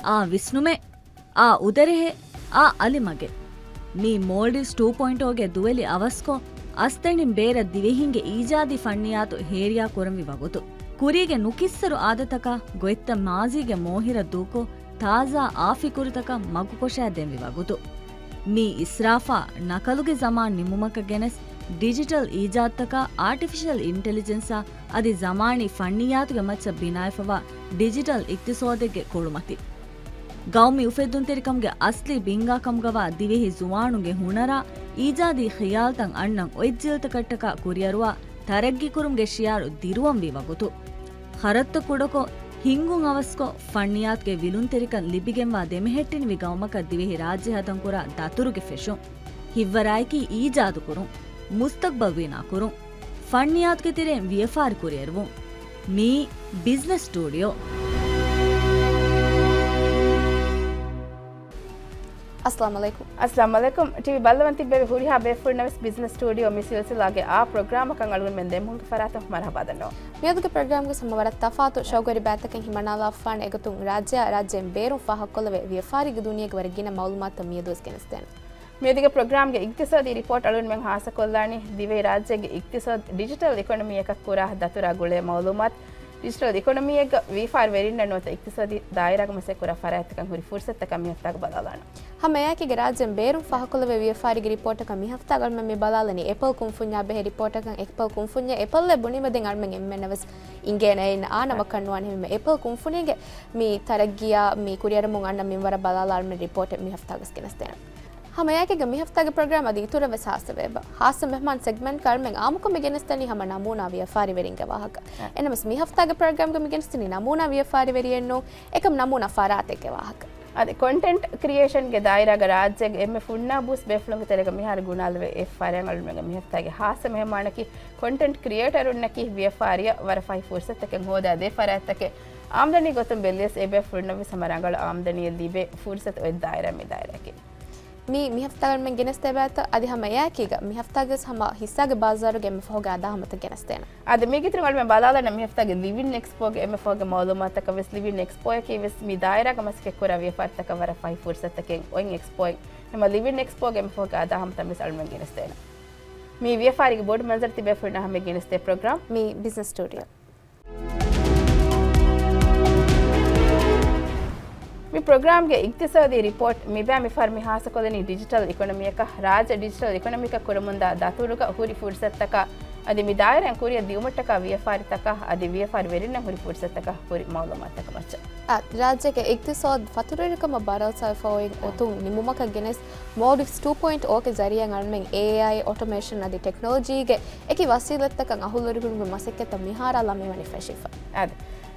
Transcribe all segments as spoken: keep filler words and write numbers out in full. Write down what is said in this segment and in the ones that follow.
އާ ވިސްނުމެއް، އާ އުދަރެހެއް، އާ އަލިމަގެއް. މީ މޯލްޑިވްސް ޓޫ ޕޮއިންޓް އޯގެ ދުވެލި އަވަސްކޮށް، އަސްތަނޑިން ބޭރަށް ދިވެހިންގެ އީޖާދީ ފަންނިޔާތު ހޭރިޔާ ކުރަންވި ވަގުތު. ކުރީގެ ނުކިއްސަރު އާދަތަކާ ގޮތްތައް މާޒީގެ މޯހިރަށް ދޫކޮށް، ތާޒާ އާ ފިކުރުތަކަށް މަގުކޮށާ ދެންވި ވަގުތު. މީ އިސްރާފާ، ނަކަލުގެ ޒަމާން ނިމުމަކަށް ގެނެސް، ޑިޖިޓަލް އީޖާދުތަކާ، އާޓިފިޝަލް އިންޓެލިޖެންސާ އަދި ޒަމާނީ ފަންނިޔާތުގެ މައްޗަށް ބިނާވެފަވާ ޑިޖިޓަލް އިޤްތިޞާދެއްގެ ކޮޅުމަތި. ގައުމީ އުފެއްދުންތެރިކަމުގެ އަސްލީ ބިންގާ ކަމުގަވާ ދިވެހި ޒުވާނުންގެ ހުނަރާ، އީޖާދީ ޚިޔާލުތައް އަންނަން އޮތް ޖީލްތަކަށްޓަކާ ކުރިއަރުވާ، ތަރައްގީކުރުމުގެ ޝިޔާރު ދިރުވަންވީ ވަގުތު. ޚަރަދުތައް ކުޑަކޮށް، ހިންގުން އަވަސްކޮށް، ފަންނިޔާތުގެ ވިލުންތެރިކަން ލިބިގެންވާ ދެމެހެއްޓެނިވި ގައުމަކަށް ދިވެހި ރާއްޖެ ހަދަން ކުރާ ދަތުރުގެ ފެށުން. ހިތްވަރާއެކީ އީޖާދުކުރުން، މުސްތަޤްބަލް ވިނާކުރުން، ފަންނިޔާތުގެ ތެރެއިން ވިޔަފާރި ކުރިއެރުވުން. މީ ބިޒްނަސް ސްޓޫޑިއޯ. އައްސަލާމު ޢަލައިކުމް. އައްސަލާމު ޢަލައިކުމް. ޓީވީ ބައްލަވަން ތިއްބެވި ހުރިހާ ބޭފުޅުންނަށް ވެސް ބިޒްނަސް ސްޓޫޑިއޯ މި ސިލްސިލާގެ އާ ޕްރޮގްރާމަކަށް އަޅުގަނޑުމެން ދެމީހުންގެ ފަރާތުން މަރުޙަބާ ދަންނަވަން. މިއަދުގެ ޕްރޮގްރާމްގަ ހަމަ ވަރަށް ތަފާތު ޝައުގުވެރި ބައިތަކެއް ހިމަނާލާފާނެ. އެގޮތުން ރާއްޖެއާ ރާއްޖޭން ބޭރުން ފާހަގަކޮށްލެވޭ ވިޔަފާރީގެ ދުނިޔޭގެ ވަރަށް ގިނަ މައުލޫމާތުތައް މިއަދުވެސް ގެނެސްދޭނަން. މިއަދުގެ ޕްރޮގްރާމްގެ އިޤްތިޞާދީ ރިޕޯޓް އަޅުގަނޑުމެން ހާއްސަކޮށްލާނީ ދިވެހިރާއްޖޭގެ އިޤްތިޞާދު ޑިޖިޓަލް އިކޮނޮމީއަކަށް ކުރާ ދަތުރާ ގުޅޭ މައުލޫމާތު، ޑިޖިޓަލް އިކޮނޮމީއެއްގަ ވިޔަފާރިވެރިންނަށް ނުވަތަ އިޤްތިޞާދީ ދާއިރާގަ މަސައްކަތްކުރާ ފަރާތްތަކަށް ހުރި ފުރުޞަތުތަކަށް މި ހަފްތާގަ ބަލާލާނަން. ހަމައެއާއެކީގަ ރާއްޖޭން ބޭރުން ފާހަގަކޮށްލެވޭ ވިޔަފާރީގެ ރިޕޯޓަކަށް މި ހަފްތާގަ އަޅުގަނޑުމެން މި ބަލާލަނީ އެޕަލް ކުންފުންޏާ ބެހޭ ރިޕޯޓަކަށް. އެޕަލް ކުންފުންޏަށް އެޕަލްއޭ ބުނީމަ ދެން އަޅުގަނޑުމެން އެންމެންނަށް ވެސް އިނގޭނެ އެއިން އާނަމަކަށް ނުވާނެ. އެހެންވީމަ އެޕަލް ކުންފުނީގެ މި ތަރައްގީއާ މި ކުރިއަރަމުން އަންނަ މިންވަރަށް ބަލާލާ އަޅުގަނޑުމެން ރިޕޯޓެއް މި ހަފްތާގަ ވެސް ގެނެސްދޭނަން. ހަމައެއާއެކީގަ މި ހަފްތާގެ ޕްރޮގްރާމް އަދި އިތުރަށް ވެސް ހާއްސަވެއެވެ. ހާއްސަ މެހްމާން ސެގްމެންޓްގަ އަޅުގަނޑުމެން އާއްމުކޮށް މި ގެނެސްދެނީ ހަމަ ނަމޫނާ ވިޔަފާރިވެރިންގެ ވާހަކަ. އެ. އެނަމަސް މި ހަފްތާގެ ޕްރޮގްރާމްގަ މި ގެނެސްދިނީ ނަމޫނާ ވިޔަފާރިވެރިއެއް ނޫން، އެކަމް ނަމޫނާ ފަރާތެއްގެ ވާހަކަ. އަދި ކޮންޓެންޓް ކްރިއޭޝަންގެ ދާއިރާގަ ރާއްޖޭގެ އެންމެ ފުންނާ ބޫސް ބޭފުޅުންގެ ތެރޭގަ މިހާރު ގުނާލެވޭ އެއް ފަރާތް. އަޅުގަނޑުމެންގެ މި ހަފްތާގެ ހާއްސަ މެހެމާނަކީ ކޮންޓެންޓް ކްރިއޭޓަރުންނަކީ ވިޔަފާރިއަށް ވަރަށް ފަހި ފުރުސަތުތަކެއް ހޯދާ ދޭ ފަރާތްތަކެއް. އާމްދަނީ ގޮތުން ބެލިޔަސް އެ ބޭފުޅުންނަށް ވެސް ހަމަ ރަނގަޅު އާމްދަނީއެއް ލިބޭ ފުރުސަތު އޮތް ދާއިރާ މި ދާއިރާއަކީ. މީ މި ހަފްތާގަ އަޅުގަނޑުމެން ގެނެސްދޭ ބައިތައް އަދި ހަމަ އެއާއެކީގަ މި ހަފްތާގަ ވެސް ހަމަ ހިއްސާގެ ބާޒާރުގެ އެންމެ ފަހުގެ އަދާހަމަތައް ގެނެސްދޭނަން. އަދި މީގެ އިތުރުން އަޅުގަނޑުމެން ބަލާލަން މި ހަފްތާގެ ލިވިން އެކްސްޕޯގެ އެންމެ ފަހުގެ މައުލޫމާތަކަށް ވެސް. ލިވިން އެކްސްޕޯއަކީ ވެސް މި ދާއިރާގަ މަސައްކަތްކުރާ ވިޔަފާރިތަކަށް ވަރަށް ފަހި ފުރުސަތުތަކެއް އޮތް އެކްސްޕޯއެއް. ހަމަ ލިވިން އެކްސްޕޯގެ އެންމެ ފަހުގެ އަދާހަމަތައް ވެސް އަޅުގަނޑުމެން ގެނެސްދޭނަން. މި ވިޔަފާރީގެ ބޮޑު މަންޒަރު ތިބޭފުޅުންނަށް ހަމަ ގެނެސްދޭ ޕްރޮގްރާމް މީ ބިޒްނަސް ސްޓޫޑިއޯ. މި ޕްރޮގްރާމްގެ އިޤްތިޞާދީ ރިޕޯޓް މިބައި މިފަހަރު މި ހާއްސަކޮށްލަނީ ޑިޖިޓަލް އިކޮނޮމީއަކަށް. ރާއްޖެ ޑިޖިޓަލް އިކޮނޮމީއަކަށް ކުރަމުންދާ ދަތުރުގަ ހުރި ފުރުސަތުތަކާ އަދި މި ދާއިރާއިން ކުރިއަށް ދިއުމަށްޓަކާ ވިޔަފާރިތަކާ އަދި ވިޔަފާރިވެރިންނަށް ހުރި ފުރުސަތުތަކާ ހުރި މައުލޫމާތުތަކަށް މައްޗަށް. އާ، ރާއްޖޭގެ އިޤްތިޞާދު ފަތުރުވެރިކަމަށް ބަރޯސާވެފަ އޮތް އޮތުން ނިމުމަކަށް ގެނެސް، މޯލްޑިވްސް ޓޫ ޕޮއިންޓް އޯގެ ޒަރީއާއިން އަޅުމެން އޭއައި، އޮޓޮމޭޝަން އަދި ޓެކްނޮލޮޖީގެ އެކި ވަސީލަތްތަކަށް އަހުލުވެރިކުރުމުގެ މަސައްކަތްތައް މިހާރާ ލަމިވަނީ ފެށިފަ. އާދެ.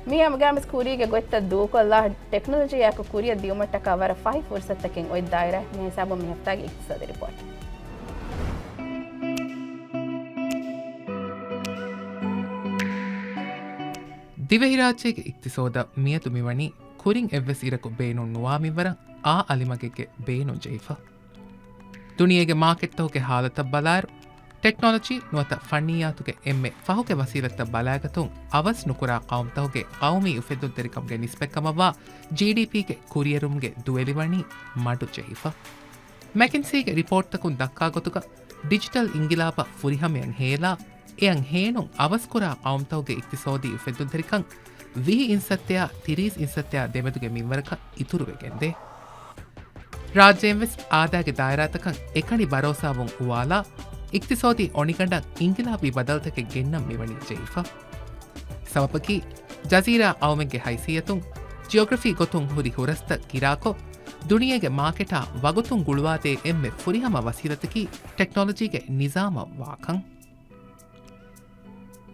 މި ހަމަގައިމުވެސް ކުރީގެ ގޮތްތައް ދޫކޮށްލާ، ޓެކްނޮލޮޖީއާއެކު ކުރިއަށް ދިއުމަށްޓަކާ ވަރަށް ފަހި ފުރުސަތުތަކެއް އޮތް ދާއިރާ. މި ހިސާބުން މި ހަފްތާގެ އިޤްތިޞާދީ ރިޕޯޓް. ދިވެހިރާއްޖޭގެ އިޤްތިޞާދަށް މިއަދު މިވަނީ ކުރިން އެއްވެސް އިރަކު ބޭނުން ނުވާ މިންވަރަށް އާ އަލިމަގެއްގެ ބޭނުން ޖެހިފަ. ދުނިޔޭގެ މާކެޓްތަކުގެ ހާލަތަށް ބަލާއިރު، ޓެކްނޮލޮޖީ ނުވަތަ ފަންނިއްޔާތުގެ އެންމެ ފަހުގެ ވަސީލަތްތައް ބަލާގަތުން އަވަސް ނުކުރާ ޤައުމުތަކުގެ ޤައުމީ އުފެއްދުންތެރިކަމުގެ ނިސްބަތްކަމަށްވާ ޖީޑީޕީގެ ކުރިއެރުމުގެ ދުވެލި ވަނީ މަޑު ޖެހިފަ. މެކިންސީގެ ރިޕޯޓްތަކުން ދައްކާ ގޮތުގަ، ޑިޖިޓަލް އިންގިލާބަށް ފުރިހަމަޔަށް ހޭލާ، އެއަށް ހޭނުން އަވަސްކުރާ ޤައުމުތަކުގެ އިޤްތިޞާދީ އުފެއްދުންތެރިކަން ވިހި އިންސައްތަޔާ ތިރީސް އިންސައްތަޔާ ދެމެދުގެ މިންވަރަކަށް އިތުރުވެގެންދޭ. ރާއްޖޭން ވެސް އާދައިގެ ދާއިރާތަކަށް އެކަނި ބަރޯސާވުން އުވާލާ، އިޤްތިޞާދީ އޮނިގަނޑަށް އިންގިލާބީ ބަދަލުތަކެއް ގެންނަން މިވަނީ ޖެހިފަ. ސަބަބަކީ، ޖަޒީރާ ޤައުމެއްގެ ހައިސިއްޔަތުން ޖިއޮގްރަފީ ގޮތުން ހުރި ހުރަސްތައް ގިރާކޮށް، ދުނިޔޭގެ މާކެޓާ ވަގުތުން ގުޅުވާދޭ އެންމެ ފުރިހަމަ ވަސީލަތަކީ ޓެކްނޮލޮޖީގެ ނިޒާމަށް ވާކަން.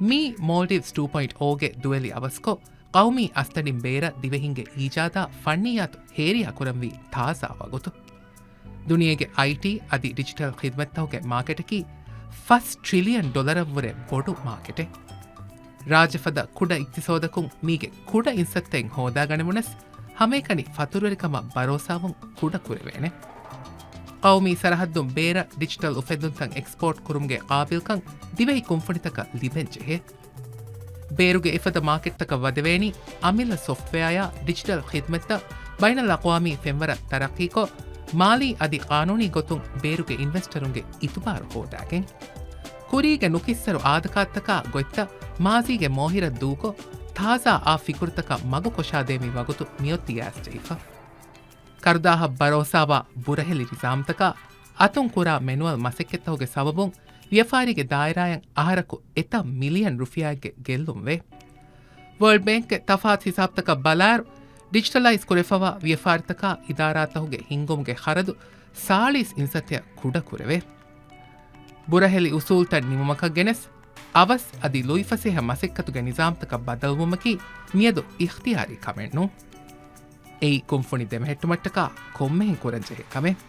މީ މޯލްޑިވްސް ޓޫ ޕޮއިންޓް އޯގެ ދުވެލި އަވަސްކޮށް، ޤައުމީ އަސްތަނޑިން ބޭރަށް ދިވެހިންގެ އީޖާދާ ފަންނިއްޔާތު ހޭރިޔާ ކުރަންވީ ތާޒާ ވަގުތު. ދުނިޔޭގެ އައިޓީ އަދި ޑިޖިޓަލް ޚިދުމަތްތަކުގެ މާކެޓަކީ ފަސް ޓްރިލިއަން ޑޮލަރަށްވުރެ ބޮޑު މާކެޓެއް. ރާއްޖެފަދަ ކުޑަ އިޤްތިޞާދަކުން މީގެ ކުޑަ އިންސައްތައެއް ހޯދާގަނެވުނަސް، ހަމައެކަނި ފަތުރުވެރިކަމަށް ބަރޯސާވުން ކުޑަ ކުރެވޭނެ. ޤައުމީ ސަރަހައްދުން ބޭރަށް ޑިޖިޓަލް އުފެއްދުންތައް އެކްސްޕޯޓް ކުރުމުގެ ޤާބިލްކަން ދިވެހި ކުންފުނިތަކަށް ލިބެން ޖެހޭ. ބޭރުގެ އެފަދަ މާކެޓްތަކަށް ވަދެވޭނީ އަމިއްލަ ސޮފްޓްވެއާއާ ޑިޖިޓަލް ޚިދްމަތްތައް ބައިނަލްއަޤްވާމީ ފެންވަރަށް ތަރައްޤީކޮށް، މާލީ އަދި ޤާނޫނީ ގޮތުން ބޭރުގެ އިންވެސްޓަރުންގެ އިތުބާރު ހޯދާގެން. ކުރީގެ ނުކިއްސަރު އާދަކާތްތަކާ ގޮތްތައް މާޒީގެ މޯހިރަށް ދޫކޮށް، ތާޒާ އާ ފިކުރުތަކަށް މަގު ކޮށާދޭ މި ވަގުތު މިއޮތީ އައިސްޖެހިފަ. ކަރުދާހަށް ބަރޯސާވާ ބުރަހެލި ނިޒާމްތަކާ އަތުން ކުރާ މެނުއަލް މަސައްކަތްތަކުގެ ސަބަބުން ވިޔަފާރީގެ ދާއިރާއަށް އަހަރަކު އެތައް މިލިއަން ރުފިޔާއެއްގެ ގެއްލުންވޭ. ވޯލްޑް ބޭންކްގެ ތަފާތު ހިސާބުތަކަށް ބަލާއިރު، ޑިޖިޓަލައިޒް ކުރެފަވާ ވިޔަފާރިތަކާ އިދާރާތަކުގެ ހިންގުމުގެ ޚަރަދު ސާޅީސް އިންސައްތައަށް ކުޑަކުރެވޭ. ބުރަހެލި އުސޫލްތައް ނިމުމަކަށް ގެނެސް، އަވަސް އަދި ލުއިފަސޭހަ މަސައްކަތުގެ ނިޒާމްތަކަށް ބަދަލުވުމަކީ މިއަދު އިޚްތިޔާރީ ކަމެއް ނޫން. އެއީ ކުންފުނި ދެމެހެއްޓުމަށްޓަކާ ކޮންމެހެން ކުރަންޖެހޭ ކަމެއް.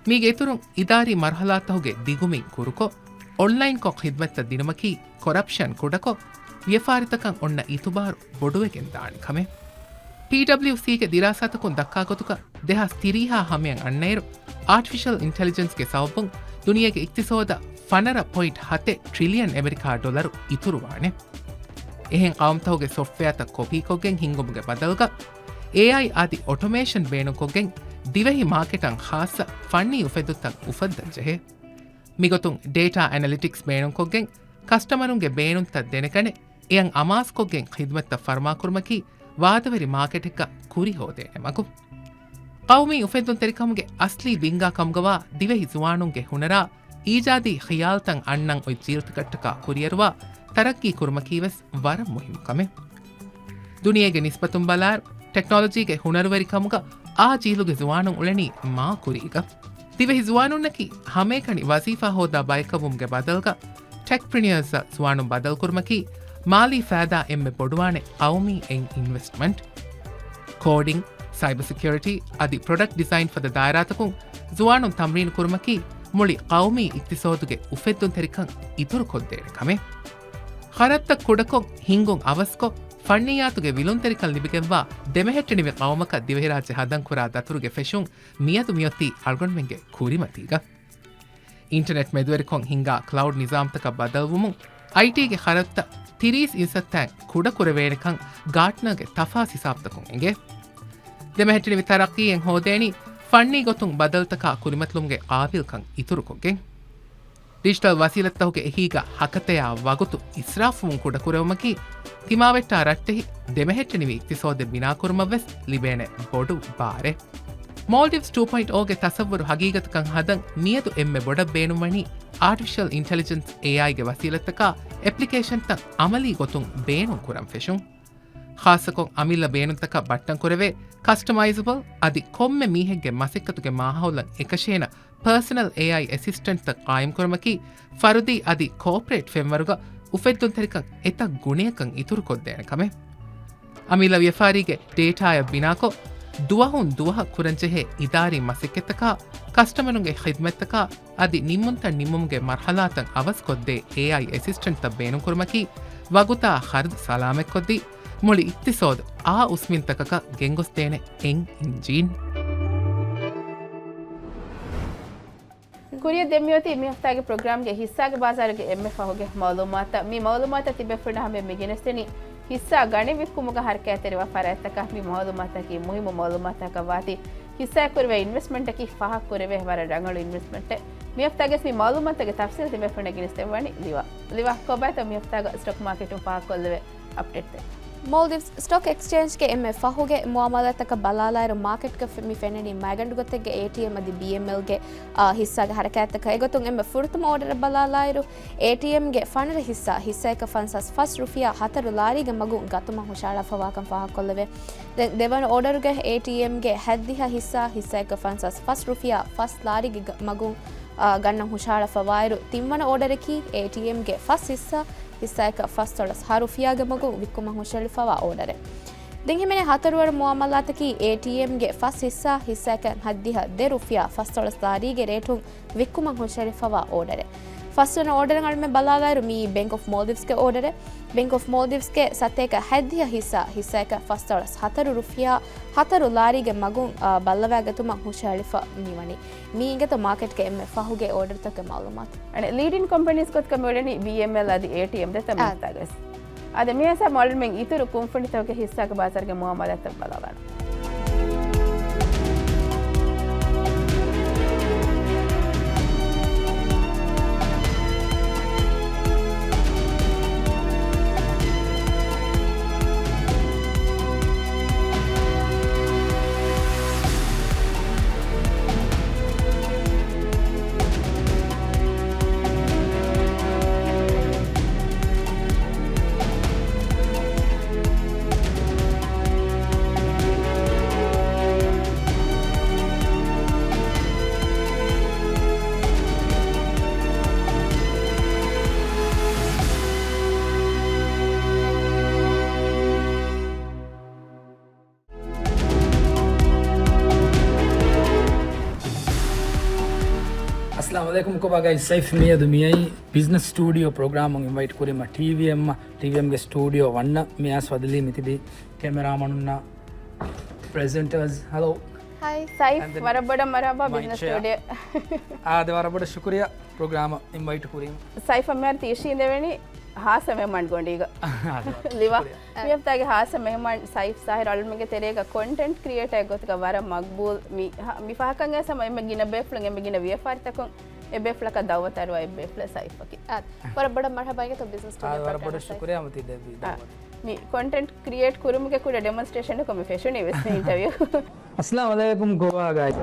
މީގެ އިތުރުން އިދާރީ މަރުހަލާތަކުގެ ދިގުމިން ކުރުކޮށް، އޮންލައިންކޮށް ޚިދްމަތްތައް ދިނުމަކީ ކޮރަޕްޝަން ކުޑަކޮށް، ވިޔަފާރިތަކަށް އޮންނަ އިތުބާރު ބޮޑުވެގެން ދާނެ ކަމެއް. ޕީޑަބްލިއުސީގެ ދިރާސާތަކުން ދައްކާ ގޮތުގަ، ދެހާސް ތިރީހާ ހަމަޔަށް އަންނައިރު، އާޓިފިޝަލް އިންޓެލިޖެންސްގެ ސަބަބުން ދުނިޔޭގެ އިޤްތިޞާދަށް ފަނަރަ ޕޮއިންޓް ހަތެއް ޓްރިލިއަން އެމެރިކާ ޑޮލަރު އިތުރުވާނެ. އެހެން ޤައުމުތަކުގެ ސޮފްޓްވެއާތައް ކޮޕީކޮށްގެން ހިންގުމުގެ ބަދަލުގަ، އޭއައި އަދި އޮޓޮމޭޝަން ބޭނުންކޮށްގެން ދިވެހި މާކެޓަށް ޚާއްޞަ ފަންނީ އުފެއްދުންތައް އުފައްދަން ޖެހޭ. މިގޮތުން ޑޭޓާ އެނަލިޓިކްސް ބޭނުންކޮށްގެން ކަސްޓަމަރުންގެ ބޭނުންތައް ދެނެގަނެ، އެއަށް އަމާޒުކޮށްގެން ޚިދުމަތްތައް ފަރުމާކުރުމަކީ ވާދަވެރި މާކެޓެއްގަ ކުރި ހޯދޭނެ މަގު. ޤައުމީ އުފެއްދުންތެރިކަމުގެ އަސްލީ ބިންގާ ކަމުގަވާ ދިވެހި ޒުވާނުންގެ ހުނަރާ އީޖާދީ ޚިޔާލުތައް އަންނަން އޮތް ޖީލްތަކަށްޓަކާ ކުރިއަރުވާ ތަރައްޤީ ކުރުމަކީވެސް ވަރަށް މުހިއްމު ކަމެއް. ދުނިޔޭގެ ނިސްބަތުން ބަލާއިރު، ޓެކްނޮލޮޖީގެ ހުނަރުވެރިކަމުގަ އާ ޖީލުގެ ޒުވާނުން އުޅެނީ މާ ކުރީގަ. ދިވެހި ޒުވާނުންނަކީ ހަމައެކަނި ވަޒީފާ ހޯދާ ބައެއްކަމުމުގެ ބަދަލުގަ، ޓެކްޕްރިނިއަރސްއަށް ޒުވާނުން ބަދަލުކުރުމަކީ މާލީ ފައިދާ އެންމެ ބޮޑުވާނެ ޤައުމީ އެއް އިންވެސްޓްމަންޓް. ކޯޑިން، ސައިބަ ސެކިއުރިޓީ އަދި ޕްރޮޑަކްޓް ޑިޒައިން ފަދަ ދާއިރާތަކުން ޒުވާނުން ތަމްރީނު ކުރުމަކީ މުޅި ޤައުމީ އިޤްތިޞާދުގެ އުފެއްދުންތެރިކަން އިތުރުކޮށްދޭނެ ކަމެއް. ޚަރަދުތައް ކުޑަކޮށް، ހިންގުން އަވަސްކޮށް، ފަންނިއްޔާތުގެ ވިލުންތެރިކަން ލިބިގެންވާ ދެމެހެއްޓެނިވި ޤައުމަކަށް ދިވެހިރާއްޖެ ހަދަން ކުރާ ދަތުރުގެ ފެށުން މިއަދު މިއޮތީ އަޅުގަނޑުމެންގެ ކުރިމަތީގަ. އިންޓަނެޓް މެދުވެރިކޮށް ހިންގާ ކްލައުޑް ނިޒާމްތަކަށް ބަދަލުވުމުން އައިޓީގެ ޚަރަދުތައް ތިރީސް އިންސައްތައިން ކުޑަކުރެވޭނެކަން ގާޓްނާގެ ތަފާސް ހިސާބުތަކުން އެނގޭ. ދެމެހެއްޓެނިވި ތަރައްޤީއެއް ހޯދޭނީ ފަންނީ ގޮތުން ބަދަލުތަކާ ކުރިމަތިލުމުގެ ޤާބިލްކަން އިތުރުކޮށްގެން. ޑިޖިޓަލް ވަސީލަތްތަކުގެ އެހީގަ ހަކަތަޔާ ވަގުތު އިސްރާފުވުން ކުޑަކުރެވުމަކީ، ތިމާވެއްޓާ ރައްޓެހި ދެމެހެއްޓެނިވި އިޤްތިޞާދެއް ބިނާކުރުމަށްވެސް ލިބޭނެ ބޮޑު ބާރެއް. މޯލްޑިވްސް ޓޫ ޕޮއިންޓް އޯގެ ތަޞައްވުރު ހަގީގަތުކަން ހަދަން މިއަދު އެންމެ ބޮޑަށް ބޭނުންވަނީ އާޓިފިޝަލް އިންޓެލިޖެންސް، އޭއައިގެ ވަސީލަތްތަކާ އެޕްލިކޭޝަންތައް އަމަލީ ގޮތުން ބޭނުން ކުރަން ފެށުން. ޚާއްޞަކޮށް އަމިއްލަ ބޭނުންތަކަށް ބައްޓަންކުރެވޭ، ކަސްޓަމައިޒަބަލް އަދި ކޮންމެ މީހެއްގެ މަސައްކަތުގެ މާހައުލަށް އެކަށޭނަ ޕާސަނަލް އޭއައި އެސިސްޓެންޓްތައް ޤާއިމްކުރުމަކީ، ފަރުދީ އަދި ކޯޕަރޭޓް ފެންވަރުގަ އުފެއްދުންތެރިކަން އެތައް ގުނަޔަކަށް އިތުރުކޮށްދޭނެ ކަމެއް. އަމިއްލަ ވިޔަފާރީގެ ޑޭޓާއަށް ބިނާކޮށް، ދުވަހުން ދުވަހަށް ކުރަންޖެހޭ އިދާރީ މަސައްކަތްތަކާ، ކަސްޓަމަރުންގެ ޚިދުމަތްތަކާ އަދި ނިންމުންތައް ނިންމުމުގެ މަރްޙަލާތައް އަވަސްކޮށްދޭ އޭއައި އެސިސްޓެންޓްތައް ބޭނުންކުރުމަކީ، ވަގުތާ ޚަރަދު ސަލާމަތްކޮށްދީ، މުޅި އިޤްތިޞާދު އާ އުސްމިންތަކަކަށް ގެންގޮސްދޭނެ އެއް އިންޖީން. ކުރިއަށް ދެން މިއޮތީ މި ހަފްތާގެ ޕްރޮގްރާމްގެ ހިއްސާގެ ބާޒާރުގެ އެންމެ ފަހުގެ މައުލޫމާތަށް. މި މައުލޫމާތަށް ތިބޭފުޅުންނަށް ހަމަޔަށް މި ގެނެސްދެނީ ހިއްސާ ގަނެ ވިއްކުމުގަ ހަރަކާތްތެރިވާ ފަރާތްތަކާ. މި މައުލޫމާތަކީ މުހިއްމު މައުލޫމާތަކަށް ވާތީ، ހިއްސާއަށް ކުރެވޭ އިންވެސްޓްމަންޓަކީ ފާހަގަކުރެވޭ ވަރަށް ރަނގަޅު އިންވެސްޓްމަންޓެއް. މި ހަފްތާގެސް މި މައުލޫމާތުގެ ތަފްސީލް ތިބޭފުޅުންނަށް ގެނެސްދެއްވަނީ ލިވާ. ލިވާ، ކޮބާތޯ މި ހަފްތާގަ ސްޓޮކް މާކެޓުން ފާހަގަކޮށްލެވޭ އަޕްޑޭޓްތައް؟ މޯލްޑިވްސް ސްޓޮކް އެކްސްޗޭންޖްގެ އެންމެ ފަހުގެ މުއާމަލާތަކަށް ބަލާލާއިރު، މާކެޓްގަ ފެ-، މި ފެންނަނީ މައިގަނޑު ގޮތެއްގެ އޭޓީއެމް އަދި ބީއެމްއެލްގެ، އާ، ހިއްސާގެ ހަރަކާތްތަކަށް. އެގޮތުން އެންމެ ފުރަތަމަ އޯޑަރަށް ބަލާލާއިރު، އޭޓީއެމްގެ ފަނަރަ ހިއްސާ، ހިއްސާއަކަށް ފަންސާސް ފަސް ރުފިޔާ ހަތަރު ލާރީގެ މަގުން ގަތުމަށް ހުށަހަޅާފަވާކަން ފާހަގަކޮށްލެވޭ. ދެ-، ދެވަނަ އޯޑަރުގަ އޭޓީއެމްގެ ހަތްދިހަ ހިއްސާ، ހިއްސާއަކަށް ފަންސާސް ފަސް ރުފިޔާ ފަސް ލާރީގެ ގަ-، މަގުން، އާ، ގަންނަން ހުށަހަޅާފަވާއިރު، ތިންވަނަ އޯޑަރަކީ އޭޓީއެމްގެ ފަސް ހިއްސާ، ހިއްސާއަކަށް ފަސްދޮޅަސް ހަ ރުފިޔާގެ މަގުން ވިއްކުމަށް ހުށަހެޅިފަވާ އޯޑަރެއް. ދެން ހިމެނޭ ހަތަރުވަނަ މުއާމަލާތަކީ އޭޓީއެމްގެ ފަސް ހިއްސާ، ހިއްސާއަކަށް ހަތްދިހަ ދެ ރުފިޔާ ފަސްދޮޅަސް ލާރީގެ ރޭޓުން ވިއްކުމަށް ހުށަހެޅިފަވާ އޯޑަރެއް. ފަސްވަނަ އޯޑަރަށް އަޅުމެން ބަލާލާއިރު، މިއީ ބެންކް އޮފް މޯލްޑިވްސްގެ އޯޑަރެއް. ބެންކް އޮފް މޯލްޑިވްސްގެ ސަތޭކަ ހަތްދިހަ ހިއްސާ، ހިއްސާއަކަށް ފަސްދޮޅަސް ހަތަރު ރުފިޔާ ހަތަރު ލާރީގެ މަގުން، އާ، ބައްލަވާގަތުމަށް ހުށަހެޅިފަ މިވަނީ. މީ އިނގޭތޯ މާކެޓްގެ އެންމެ ފަހުގެ އޯޑަރުތަކުގެ މައުލޫމާތު. އަނެއް ލީޑިން ކޮމްޕަނީސް ގޮތަކަށް މިއުޅެނީ ބީއެމްއެލް އަދި އޭޓީއެމް ދެތަ އާ. މިހަފްތާގަސް. އާދެ، މިހާ ސަ މޮޅިމެން އިތުރު ކުންފުނިތަކުގެ ހިއްސާގެ ބާޒާރުގެ މުއާމަލާތްތައް ބަލާލާނަން. އައްސަލާމު ޢަލައިކުމް ކޮބާ ގައިޒް، ސައިފް މިއަދު މިއައީ ބިޒްނަސް ސްޓޫޑިއޯ ޕްރޮގްރާމުން އިންވައިޓް ކުރީމަ ޓީވީއެމް، ޓީވީއެމްގެ ސްޓޫޑިއޯ ވަންނަށް. މި އައިސް ވަދެލީ މިތިބީ ކެމެރާމަނުންނާ ޕްރެޒެންޓަރސް. ހެލޯ. ހައި. ސައިފް، ވަރަށް ބޮޑަށް މަރުޙަބާ ބިޒްނަސް ސްޓޫޑިއޯ. އާދެ، ވަރަށް ބޮޑަށް ޝުކުރިއްޔާ ޕްރޮގްރާމަށް އިންވައިޓް ކުރީމަ. ސައިފް އަމިއްޔާރު ތި އިށީނދެވެނީ ހާއްސަ މެހެމާން ގޮނޑީގަ. ލިވާ. މި ހަފްތާގެ ހާއްސަ މެހެމާން ސައިފް ސާހިރު އަޅުމެންގެ ތެރޭގަ ކޮންޓެންޓް ކްރިއޭޓަރެއް ގޮތުގަ ވަރަށް މަގްބޫލް މި، މި ފަހަކަށް އައިސް ހަމަ އެންމެ ގިނަ ބޭފުޅުން އެންމެ ގިނަ ވިޔަފާރިތަކުން އެ ބޭފުޅަކަށް ދައުވަތު އަރުވާ އެއް ބޭފުޅެއް ސައިފްއަކީ. އާ، ވަރަށް ބޮޑަށް މަރުޙަބާ އިނގޭތޯ ބިޒްނަސް ސްޓޫޑިއޯ ޕްރޮގްރާމަށް. ވަރަށް ބޮޑަށް ޝުކުރިއްޔާ މި ދައުވަތު. މި ކޮންޓެންޓް ކްރިއޭޓް ކުރުމުގެ ކުޑަ ޑެމޮންސްޓްރޭޝަނަކުން މި ފެށުނީ ވެސް މި އިންޓަވިއު. އައްސަލާމު ޢަލައިކުމް ކޮބާ ގައިޒް.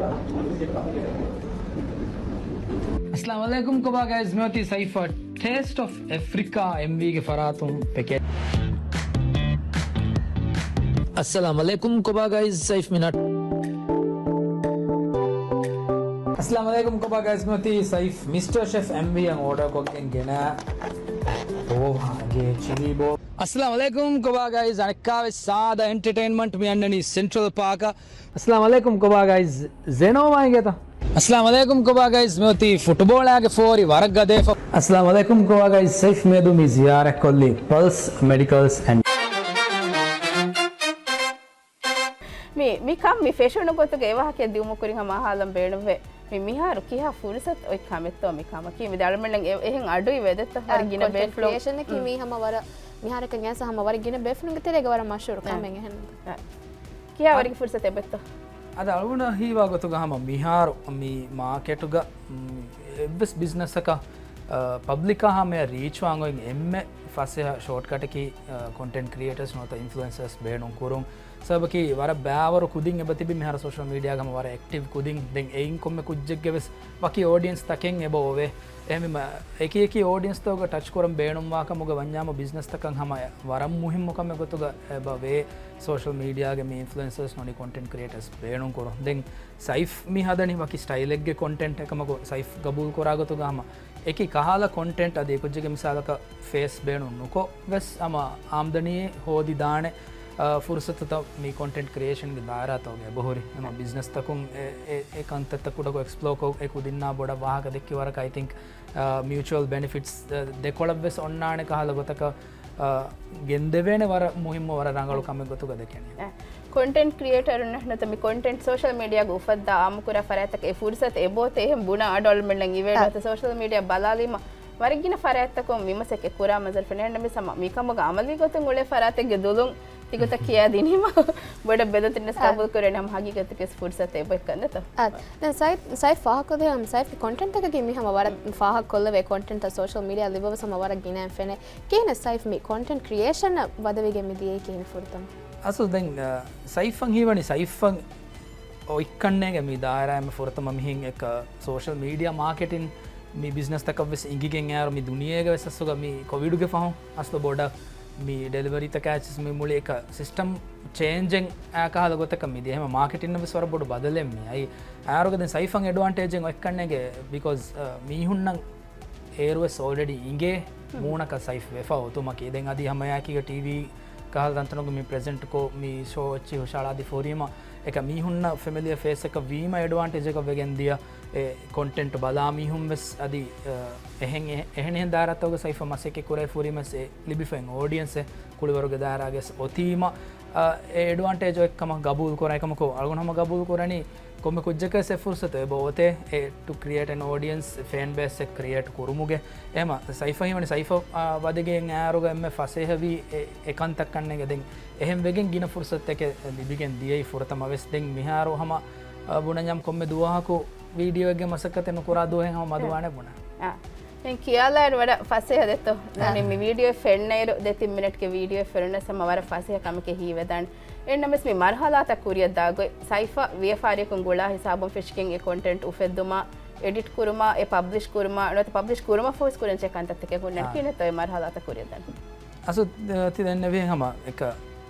އައްސަލާމު ޢަލައިކުމް ކޮބާ ގައިޒް، މިއޮތީ ސައިފް ޓޭސްޓް އޮފް އެފްރިކާ އެމްވީގެ ފަރާތުން ޕެކޭޖް. އައްސަލާމު ޢަލައިކުމް ކޮބާ ގައިޒް، ސައިފް މިނަޓް. އައްސަލާމު ޢަލައިކުމް ކޮބާ ގައިޒް، މިއޮތީ ސައިފް މިސްޓަރ ޝެފް އެމްވީއަށް އޯޑަރ ކޮށްގެން ގެނަ ބޯވާގެ ޗިލީ ބޯ. އައްސަލާމު ޢަލައިކުމް ކޮބާ ގައިޒް، އަނެއްކާވެސް ސާދަ އެންޓަޓެއިންމަންޓް މި އަންނަނީ ސެންޓްރަލް ޕާކަށް. އައްސަލާމު ޢަލައިކުމް ކޮބާ ގައިޒް، ޒެނޯމާ އިނގޭތަ؟ އައްސަލާމު ޢަލައިކުމް ކޮބާ ގައިޒް، މިއޮތީ ފުޓުބޯޅައިގެ ފޯރި ވަރަށް ގަދަވެފަ. އައްސަލާމު ޢަލައިކުމް ކޮބާ ގައިޒް، ސައިފް މިއަދު މި ޒިޔާރަތްކޮށްލީ ޕަލްސް މެޑިކަލްސް އެންޑް. މި، މި ކަން މި ފެށުނު ގޮތުގެ އެވާހަކައެއް ދިއުމު ކުރިން ހަމަ އަހާލަން ބޭނުންވޭ. މި މިހާރު ކިހާ ފުރުސަތު އޮތް ކަމެއްތޯ މި ކަމަކީ؟ މި ދަޅުމެންނަށް އެ-، އެހެން އަޑުއިވޭ ދެއްތޯ؟ ހަރި ގިނަ ކޮންޓެންޓް ބޭފުޅުން. ކްރިއޭޝަނަކީ މީ ހަމަ ވަރަށް މިހާރަކަށް އައިސް ހަމަ ވަރަށް ގިނަ ބޭފުޅުންގެ ތެރޭގަ ވަރަށް މަޝްހޫރު ކަމެއް އެހެން. ކިހާ ވަރަކަށް ފުރުސަތެއް އެބައޮތްތޯ؟ އަދި އަޅުގަނޑަށް ހީވާ ގޮތުގަ ހަމަ މިހާރު މި މާކެޓުގަ، މް، އެއްވެސް ބިޒްނަސްއަކަށް، އަ، ޕަބްލިކާ ހަމަޔަށް ރީޗްވާން އޮތް އެންމެ ފަސޭހަ ޝޯޓްކަޓަކީ، އަ، ކޮންޓެންޓް ކްރިއޭޓަރސް ނުވަތަ އިންފްލުއެންސަރސް ބޭނުން ކުރުން. ސަބަބަކީ ވަރަށް ބައިވަރު ކުދިން އެބަތިބި މިހާރު ސޯޝަލް މީޑިއާގަ ހަމަ ވަރަށް އެކްޓިވް ކުދިން. ދެން އެއިން ކޮންމެ ކުއްޖެއްގެ ވެސް ވަކި އޯޑިއެންސް ތަކެއް އެބަ އޮވޭ. އެހެންވީމަ އެކި އެކި އޯޑިއެންސްތަކުގަ ޓަޗް ކުރަން ބޭނުންވާ ކަމުގަ ވަންޏާމު ބިޒްނަސްތަކަށް ހަމަ ވަރަށް މުހިއްމު ކަމެއް ގޮތުގަ އެބަ ވޭ. ސޯޝަލް މީޑިއާގެ މި އިންފްލުއެންސަރސް ނޫނީ ކޮންޓެންޓް ކްރިއޭޓަރސް ބޭނުން ކުރުން. ދެން ސައިފް މި ހަދަނީ ވަކި ސްޓައިލެއްގެ ކޮންޓެންޓް އެކަމަކު ސައިފް ގަބޫލު ކުރާ ގޮތުގަ ހަމަ އެކި ކަހަލަ ކޮންޓެންޓް އަދި އެކުއްޖެއްގެ މިސާލަކަށް ފޭސް ބޭނުން ނުކޮށް ވެސް ހަމަ އާމްދަނީ ހޯދިދާނެ، އާ، ފުރުސަތުތައް މި ކޮންޓެންޓް ކްރިއޭޝަންގެ ދާއިރާތަކުގަ އެބަހުރި. ހަމަ ބިޒްނަސްތަކުން އެ، އެ، އެ ކަންތައްތައް ކުޑަކޮށް އެކްސްޕްލޯ ކޮށް އެ ކުދިންނާ ބޮޑަށް ވާހަކަ ދެއްކި ވަރަކަށް އައި ތިންކް، އާ، މިއުޗުއަލް ބެނެފިޓްސް، އާ، ދެކޮޅަށް ވެސް އޮންނާނެ ކަހަލަ ގޮތަކަށް، އާ، ގެންދެވޭނެ ވަރަށް މުހިއްމު ވަރަށް ރަނގަޅު ކަމެއް ގޮތުގަ ދެކެނީ. އެ، ކޮންޓެންޓް ކްރިއޭޓަރުންނަށް ނުވަތަ މި ކޮންޓެންޓް ސޯޝަލް މީޑިއާގަ އުފައްދާ އާއްމުކުރާ ފަރާތްތަކަށް އެ ފުރުސަތު އެބައޮތޭ އެހެން ބުނާ އަޑު އަޅުމެންނަށް އިވޭ އާ. ނުވަތަ ސޯޝަލް މީޑިއާ ބަލާލީމަ ވަރަށް ގިނަ ފަރާތްތަކުން މި މަސައްކަތް ކުރާ މަންޒަރު ފެނޭ. އެހެންނަމަވެސް ހަމަ މިކަމުގަ އަމަލީ ގޮތުން އުޅޭ ފަރާތެއްގެ ދުލުން ތިގޮތަށް ކިޔާދިނީމަ ބޮޑަށް ބެލުންތެރިންނަސް އާ. ގަބޫލު ކުރޭނެ ހަމަ ހަގީގަތުގެ ފުރުސަތު އެބައޮތްކަން ދެތޯ. އާ. ދެން ސައިފް، ސައިފް ފާހަގަކޮށްދޭ ހަމަ ސައިފްގެ ކޮންޓެންޓްތަކަކީ މި ހަމަ ވަރަށް ފާހަގަކޮށްލެވޭ ކޮންޓެންޓްތައް ސޯޝަލް މީޑިއާ ލިބަވެސް ހަމަ ވަރަށް ގިނައިން ފެނޭ. ކިހިނެއް ސައިފް މި ކޮންޓެންޓް ކްރިއޭޝަނަށް ވަދެވިގެން މި ދިޔައީ ކިހިނެއް ފުރަތަމަ؟ އަސްލު ދެން، އަ، ސައިފްއަށް ހީވަނީ ސައިފްއަށް އޮތްކަންނޭގެ މި ދާއިރާއިން ފުރަތަމަ މިހެން އެކަ ސޯޝަލް މީޑިއާ މާކެޓިން މި ބިޒްނަސްތަކަށް ވެސް އިނގިގެން އައިރު މި ދުނިޔޭގެ ވެސް އަސްލުގަ މި ކޮވިޑުގެ ފަހުން އަސްލު ބޮޑަށް މި ޑެލިވަރީތަކާ އެއްޗެސް މި މުޅި އެކަ ސިސްޓަމް ޗޭންޖެއް އާ ކަހަލަ ގޮތަކަށް މި ދިޔަ. ހަމަ މާކެޓިން ވެސް ވަރަށް ބޮޑު ބަދަލެއް މި އައި. އައިރުގަ ދެން ސައިފްއަށް އެޑްވާންޓޭޖެއް އޮތްކަންނޭގެ ބިކޮޒް، އަ، މީހުންނަށް އޭރުވެސް އޯލްރެޑީ އިނގޭ ހުން. މޫނަކަށް ސައިފް ވެފަ އޮތުމަކީ. ދެން އަދި ހަމައެކީގަ ޓީވީ ކަހަލަ ތަންތަނުގަ މި ޕްރެޒެންޓްކޮށް، މި ޝޯ އެއްޗިހި ހުށަހަޅާދީ ފޯރިއަމަ އެކަ މީހުންނަށް ފެމިލިއަ ފޭސްއަކަށް ވީމަ އެޑްވާންޓޭޖަކަށް ވެގެން ދިޔަ. އެ ކޮންޓެންޓް ބަލާ މީހުން ވެސް އަދި، އަ، އެހެން، އެ-، އެހެނިހެން ދާއިރާތަކުގަ ސައިފަށް މަސައްކަތް ކުރެވި ފުރިމަސް އެ ލިބިފައި އޯޑިއެންސެއް ކުޅިވަރުގެ ދާއިރާގަސް އޮތީމަ، އެ އެޑްވާންޓޭޖް އޮތް ކަމަށް ގަބޫލު ކުރާ އެކަމަކު އަޅުގަނޑު ހަމަ ގަބޫލު ކުރަނީ ކޮންމެ ކުއްޖަކަށް އެ ފުރުސަތު އެބަ އޮތޭ އެ ޓު ކްރިއޭޓް އެން އޯޑިއެންސް ފޭން ބޭސް އެއް ކްރިއޭޓް ކުރުމުގެ. އެހެމަ ސައިފަ ހީވަނީ ސައިފަ ވަދެގެން އާރުގަ އެންމެ ފަސޭހަވީ އެކަންތައް ކަންނޭނގެ. ދެން އެހެން ވެގެން ގިނަ ފުރުސަތެއް ލިބިގެން ދިޔައީ ފުރަތަމަ ވެސް. ދެން މިހާރު ހަމަ ބުނަންޏާމު ކޮންމެ ދުވަހަކު ވީޑިއޯއެއްގެ މަސައްކަތެއް ނުކުރާ ދުވަހެއް ހަމަ މަދުވާނެ ބުނާ. އާ. ދެން ކިޔާލާއިރު ވަރަށް ފަސޭހަ ދެއްތޯ؟ އާ. ދެން މި ވީޑިއޯ ފެންނައިރު ދެތިން މިނެޓްގެ ވީޑިއޯ ފެނުނަސް ހަމަ ވަރަށް ފަސޭހަ ކަމެކޭ ހީވެދާނެ. އެހެންނަމަވެސް މި މަރުހަލާތައް ކުރިއަށް ދާގޮތް ސައިފަ ވިޔަފާރިއަކުން ގުޅާ ހިސާބުން ފެށިގެން އެ ކޮންޓެންޓް އުފެއްދުމާ، އެޑިޓް ކުރުމާ، އެ ޕަބްލިޝް ކުރުމާ، ނުވަތަ ޕަބްލިޝް ކުރުމަށްފަހު ކުރަންޖެހޭ ކަންތައްތަކެއް ހުންނަން. އާ. ކިހިނެއްތޯ އެ މަރުހަލާތައް ކުރިއަށް ދާނެ؟ އަސު، އަ، ތި ދެންނެވިހެން ހަމަ އެކަ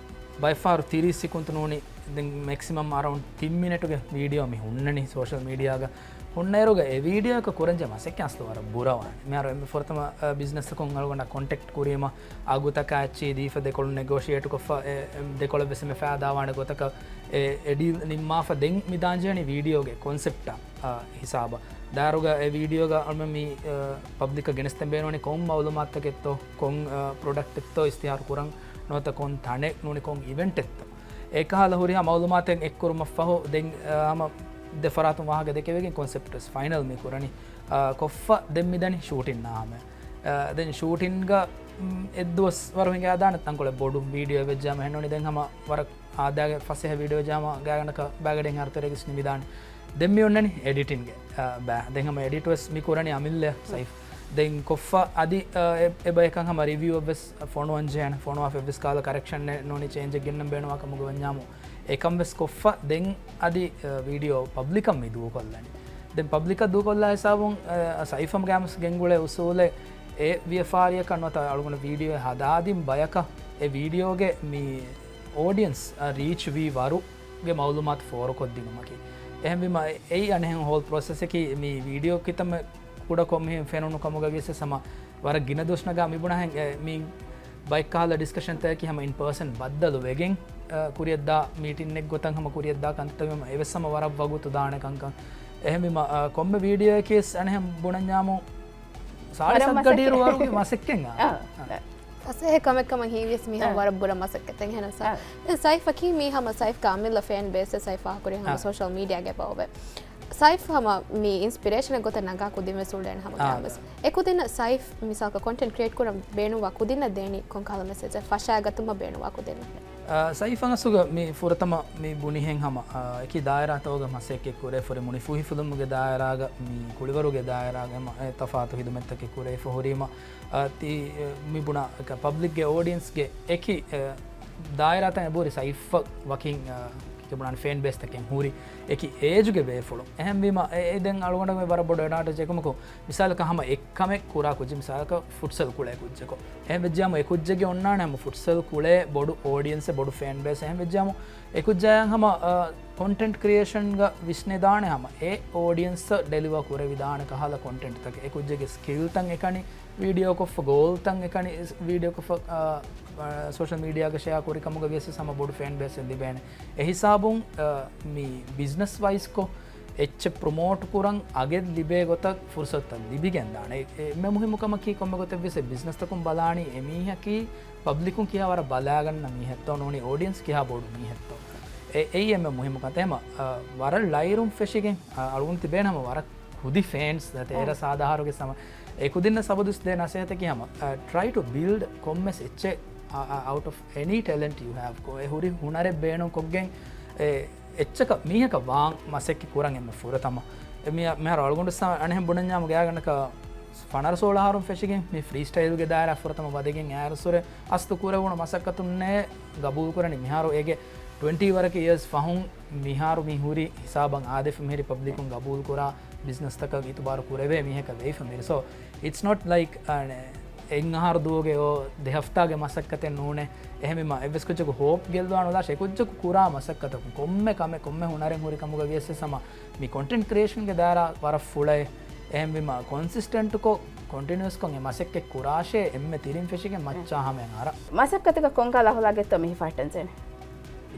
ބައެއްފަހަރު ތިރީސް ސިކުންތު ނޫނީ ދެން މެކްސިމަމް އަރައުންޑް ތިން މިނެޓުގެ ވީޑިއޯ މި ހުންނަނީ ސޯޝަލް މީޑިއާގަ. ހުންނައިރުގަ އެ ވީޑިއޯއަކަށް ކުރަންޖެހޭ މަސައްކަތް އަސްލު ވަރަށް ބުރަވާނެ. މިހާރު އެންމެ ފުރަތަމަ، އަ، ބިޒްނަސްތަކުން އަޅުގަނޑަށް ކޮންޓެކްޓް ކުރީމަ، އަގުތަކާ އެއްޗިހި ދީފަ ދެކޮޅުން ނެގޯޝިއޭޓް ކޮށްފަ، އެ، އެ، ދެކޮޅަށް ވެސް އެންމެ ފައިދާވާނެ ގޮތަކަށް އެ، އެ ޑީލް ނިންމާފަ ދެން މި ދާންޖެހެނީ ވީޑިއޯގެ ކޮންސެޕްޓާ، އަ، ހިސާބަށް. ދާރުގަ އެ ވީޑިއޯގަ އަޅުމެން މި، އަ، ޕަބްލިކަށް ގެނެސްދޭން ބޭނުންވަނީ ކޮން މައުލޫމާތުތަކެއްތޯ، ކޮން، އަ، ޕްރޮޑަކްޓެއްތޯ އިސްތިހާރު ކުރަން، ނުވަތަ ކޮން ތަނެއް ނޫނީ ކޮން އިވެންޓެއްތޯ. އެކަހަލަ ހުރިހާ މައުލޫމާތެއް އެއްކުރުމަށްފަހު ދެން، އަ، ހަމަ ދެ ފަރާތުން ވާހަކަ ދެކެވިގެން ކޮންސެޕްޓް ވެސް ފައިނަލް މި ކުރަނީ. އަ، ކޮށްފަ ދެން މިދަނީ ޝޫޓިން ނާމެ. އަ، ދެން ޝޫޓިންގަ، މް، އެއްދުވަސް ވަރު ހިނގާދާނެ ތަންކޮޅެއް ބޮޑު ވީޑިއޯ ވެއްޖާމަ ހެންނުނީ ދެން ހަމަ ވަރަށް އާދައިގެ ފަސޭހަ ވީޑިއޯ ވެއްޖާމަ ގާތްގަނޑަކަށް ބައިގަޑިއެއްހާރު ތެރޭގަސް ނިމިދާނެ. ދެން މި އޮންނަނީ އެޑިޓިންގެ، އަ، ބައި. ދެން ހަމަ އެޑިޓް ވެސް މި ކުރަނީ އަމިއްލަ ސައިފް. ދެން ކޮށްފަ އަދި، އަ، އެ، އެބަޔަކަށް ހަމަ ރިވިއުއެއް ވެސް ފޮނުވަން ޖެހޭނެ. ފޮނުވާފަ އެއްވެސް ކަހަލަ ކަރެކްޝަނެއް ނޫނީ ޗޭންޖެއް ގެންނަން ބޭނުންވާ ކަމުގަ ވަންޏާމު އެކަން ވެސް ކޮށްފަ ދެން އަދި، އަ، ވީޑިއޯ ޕަބްލިކަށް މި ދޫކޮށްލަނީ. ދެން ޕަބްލިކަށް ދޫކޮށްލާ ހިސާބުން، އަ، ސައިފަމް ގާމްސް ގެންގުޅޭ އުސޫލެއް އެ ވިޔަފާރިއަކަށް ނުވަތަ އަޅުގަނޑު ވީޑިއޯ ހަދާދިން ބަޔަކަށް އެ ވީޑިއޯގެ މި އޯޑިއެންސް ރީޗް ވީ ވަރުގެ މައުލޫމާތު ފޯރުކޮށްދިނުމަކީ. އެހެންވީމަ އެއީ އަނެއްހެން ހޯލް ޕްރޮސެސްއަކީ މި ވީޑިއޯ ކިތަންމެ ކުޑަކޮށް މިހެން ފެނުނު ކަމުގަ ވިޔަސް ހަމަ ވަރަށް ގިނަ ދުވަސް ނަގާ މިބުނާހެން އެ، މި ބައެއްކަހަލަ ޑިސްކަޝަންތަކަކީ ހަމަ އިން ޕާސަން ބައްދަލު ވެގެން، އަ، ކުރިއަށްދާ މީޓިންއެއް ގޮތަށް ހަމަ ކުރިއަށްދާ ކަންތައް ވީމަ އެވެސް ހަމަ ވަރަށް ވަގުތު ދާނެ ކަންކަން. އެހެންވީމަ، އަ، ކޮންމެ ވީޑިއޯއަކީ ވެސް އަނެއްހެން ބުނަންޏާމު ސާޅީސް ވަރަށް އަށްގަޑިއިރު މަސައްކަތް. ވަރުގެ މަސައްކަތް. އާ. ފަސޭހަ ކަމެއް ކަމަށް ހީވިޔަސް މީހާ އާ. ވަރަށް ބުރަ މަސައްކަތެއް ހެނަސް. އާ. ދެން ސައިފަކީ މީ ހަމަ ސައިފްގެ އަމިއްލަ ފޭން ބޭސް ސައިފް ފާހަގަކުރި ހަމަ އާ. ސޯޝަލް މީޑިއާގެ ބައޮވެ. ސައިފް ހަމަ މި އިންސްޕިރޭޝަނެއް ގޮތަށް ނަގާ ކުދިން ވެސް އުޅޭނެ ހަމަ އާ. ގާމްސް. އެ ކުދިންނަށް ސައިފް މިސާލަކަށް ކޮންޓެންޓް ކްރިއޭޓް ކުރަން ބޭނުންވާ ކުދިންނަށް ދޭނީ ކޮން ކަހަލަ މެސެޖެއް ފަށާގަތުމަށް ބޭނުންވާ ކުދިންނަށް؟ އާ، ސައިފް އަސްލުގަ މި ފުރަތަމަ މި ބުނިހެން ހަމަ، އާ، އެކި ދާއިރާތަކުގަ މަސައްކަތް ކުރޭ ފުރި މުނިފޫހިފިލުމުގެ ދާއިރާގަ މި ކުޅިވަރުގެ ދާއިރާގަ އެ ތަފާތު ހިދުމަތްތަކެއް ކުރެވިފަ ހުރީމަ، އާ، ތި، އެ، މި ބުނާ ކަ-، ޕަބްލިކްގެ އޯޑިއެންސްގެ އެކި، އެ، ދާއިރާތައް އެބަހުރި ސައިފް ވަކިން، އާ، ކިބުނާން ފޭން ބޭސްތަކެއް ހުރި އެކި އޭޖުގެ ބޭފުޅުން. އެހެންވީމަ އެ، އެ ދެން އަޅުގަނޑަށް މި ވަރަށް ބޮޑު އެޑްވާންޓޭޖް އެކަމަކު، މިސާލަކަށް ހަމަ އެއްކަމެއް ކުރާ ކުއްޖެއް، މިސާލަކަށް ފުޓްސަލް ކުޅޭ ކުއްޖަކު. އެހެން ވެއްޖާމު އެ ކުއްޖެއްގެ އޮންނާނެ ހަމަ ފުޓްސަލް ކުޅޭ ބޮޑު އޯޑިއެންސެއް، ބޮޑު ފޭން ބޭސް. އެހެން ވެއްޖާމު އެ ކުއްޖާއަށް ހަމަ، އަ، ކޮންޓެންޓް ކްރިއޭޝަންގަ ވިސްނެދާނެ ހަމަ އެ އޯޑިއެންސަށް ޑެލިވަރ ކުރެވިދާނެ ކަހަލަ ކޮންޓެންޓްތަކެއް. އެ ކުއްޖެއްގެ ސްކިލްތައް އެކަނި ވީޑިއޯކޮށްފަ، ގޯލްތައް އެކަނި ވީޑިއޯކޮށްފަ، އަ، އަ، ސޯޝަލް މީޑިއާގަ ޝެއާ ކުރި ކަމުގަ ވިޔަސް ހަމަ ބޮޑު ފޭން ބޭސްއެއް ލިބޭނެ. އެ ހިސާބުން، އަ، މި ބިޒްނަސް ވައިސްކޮށް އެއްޗެއް ޕްރޮމޯޓް ކުރަން އަގެއް ލިބޭ ގޮތަށް ފުރުސަތުތައް ލިބިގެންދާނެ. އެ، އެންމެ މުހިއްމު ކަމަކީ ކޮންމެ ގޮތެއްވިޔަސް އެ ބިޒްނަސްތަކުން ބަލާނީ އެ މީހަކީ ޕަބްލިކުން ކިހާ ވަރަށް ބަލާގަންނަ މީހެއްތޯ ނޫނީ އޯޑިއެންސް ކިހާ ބޮޑު މީހެއްތޯ. އެ، އެއީ އެންމެ މުހިއްމު ކަންތައް. އެހެމަ، އަ، ވަރަށް ލައިރުން ފެށިގެން، އަ، އަޅުގަނޑު ތިބޭނެ ހަމަ ވަރަށް ކުދި ފޭންސް ދަތެ އާ. އޭރަ ސާދަ އަހަރުގެ ސަމަ. އެ ކުދިންނަށް ސަބަދުސް ދޭ ނަސޭހަތަކީ ހަމަ، އަ، ޓްރައި ޓު ބިލްޑް ކޮންމެސް އެއްޗެއް، އަ، އަ، އައުޓް އޮފް އެނީ ޓެލެންޓް ޔޫ ހޭވް. ކޮ-، އެ ހުރި ހުނަރެއް ބޭނުން ކޮށްގެން އެ އެއްޗަކަށް މީހަކަށް ވާން މަސައްކަތް ކުރަން އެންމެ ފުރަތަމަ. އެ މި-، މިހާރު އަޅުގަނޑު ސާ-، އަނެއްހެން ބުނަންޏާމު ގާތްގަނޑަކަށް ފަނަރަ ސޯޅަ އަހަރުން ފެށިގެން މި ފްރީ ސްޓައިލްގެ ދާއިރާ ފުރަތަމަ ވަދެގެން އައިރުއްސުރެ އަސްލު ކުރެވުނު މަސައްކަތުންނޭ ގަބޫލު ކުރަނީ. މިހާރު އޭގެ ޓްވެންޓީ ވަރަކަށް އިޔާސް ފަހުން މިހާރު މި ހުރި ހިސާބަށް އާދެފަ މިހިރި ޕަބްލިކުން ގަބޫލު ކުރާ ބިޒްނަސްތަކަށް އިތުބާރު ކުރެވޭ މީހަކަށް ވެއިފަ މިރި. So it's not like، އަ، އެއް އަހަރު ދުވަހުގެ އޯ ދެ ހަފްތާގެ މަސައްކަތެއް ނޫނޭ. އެހެންވީމަ އެއްވެސް ކުއްޖަކު ހޯޕް ގެއްލުވާ ނުލާށޭ. އެ ކުއްޖަކު ކުރާ މަސައްކަތަކުން ކޮންމެ ކަމެއް، ކޮންމެ ހުނަރެއް ހުރި ކަމުގަ ވިޔަސް ހަމަ މި ކޮންޓެންޓް ކްރިއޭޝަންގެ ދާއިރާ ވަރަށް ފުޅައޭ. އެހެންވީމަ ކޮންސިސްޓެންޓްކޮށް، ކޮންޓިނިއުއަސްކޮށް އެ މަސައްކަތް ކުރާށޭ، އެންމެ ތިރިން ފެށިގެން މައްޗާ ހަމަޔަށް އަރާ. މަސައްކަތަކަށް ކޮންކަހަލަ އަހުލާގެއްތޯ މި ހިފަހައްޓަންޖެހޭނެ؟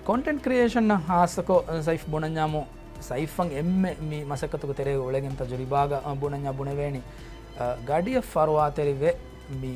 ކޮންޓެންޓް ކްރިއޭޝަންއަށް ހާއްސަކޮށް ސައިފް ބުނަންޏާމު، ސައިފަށް އެންމެ މި މަސައްކަތުގެ ތެރޭގަ އުޅެގެން ތަޖުރިބާގަ، އަ، ބުނަންޏާ ބުނެވޭނީ، އަ، ގަޑިއަށް ފަރުވާތެރިވެ މި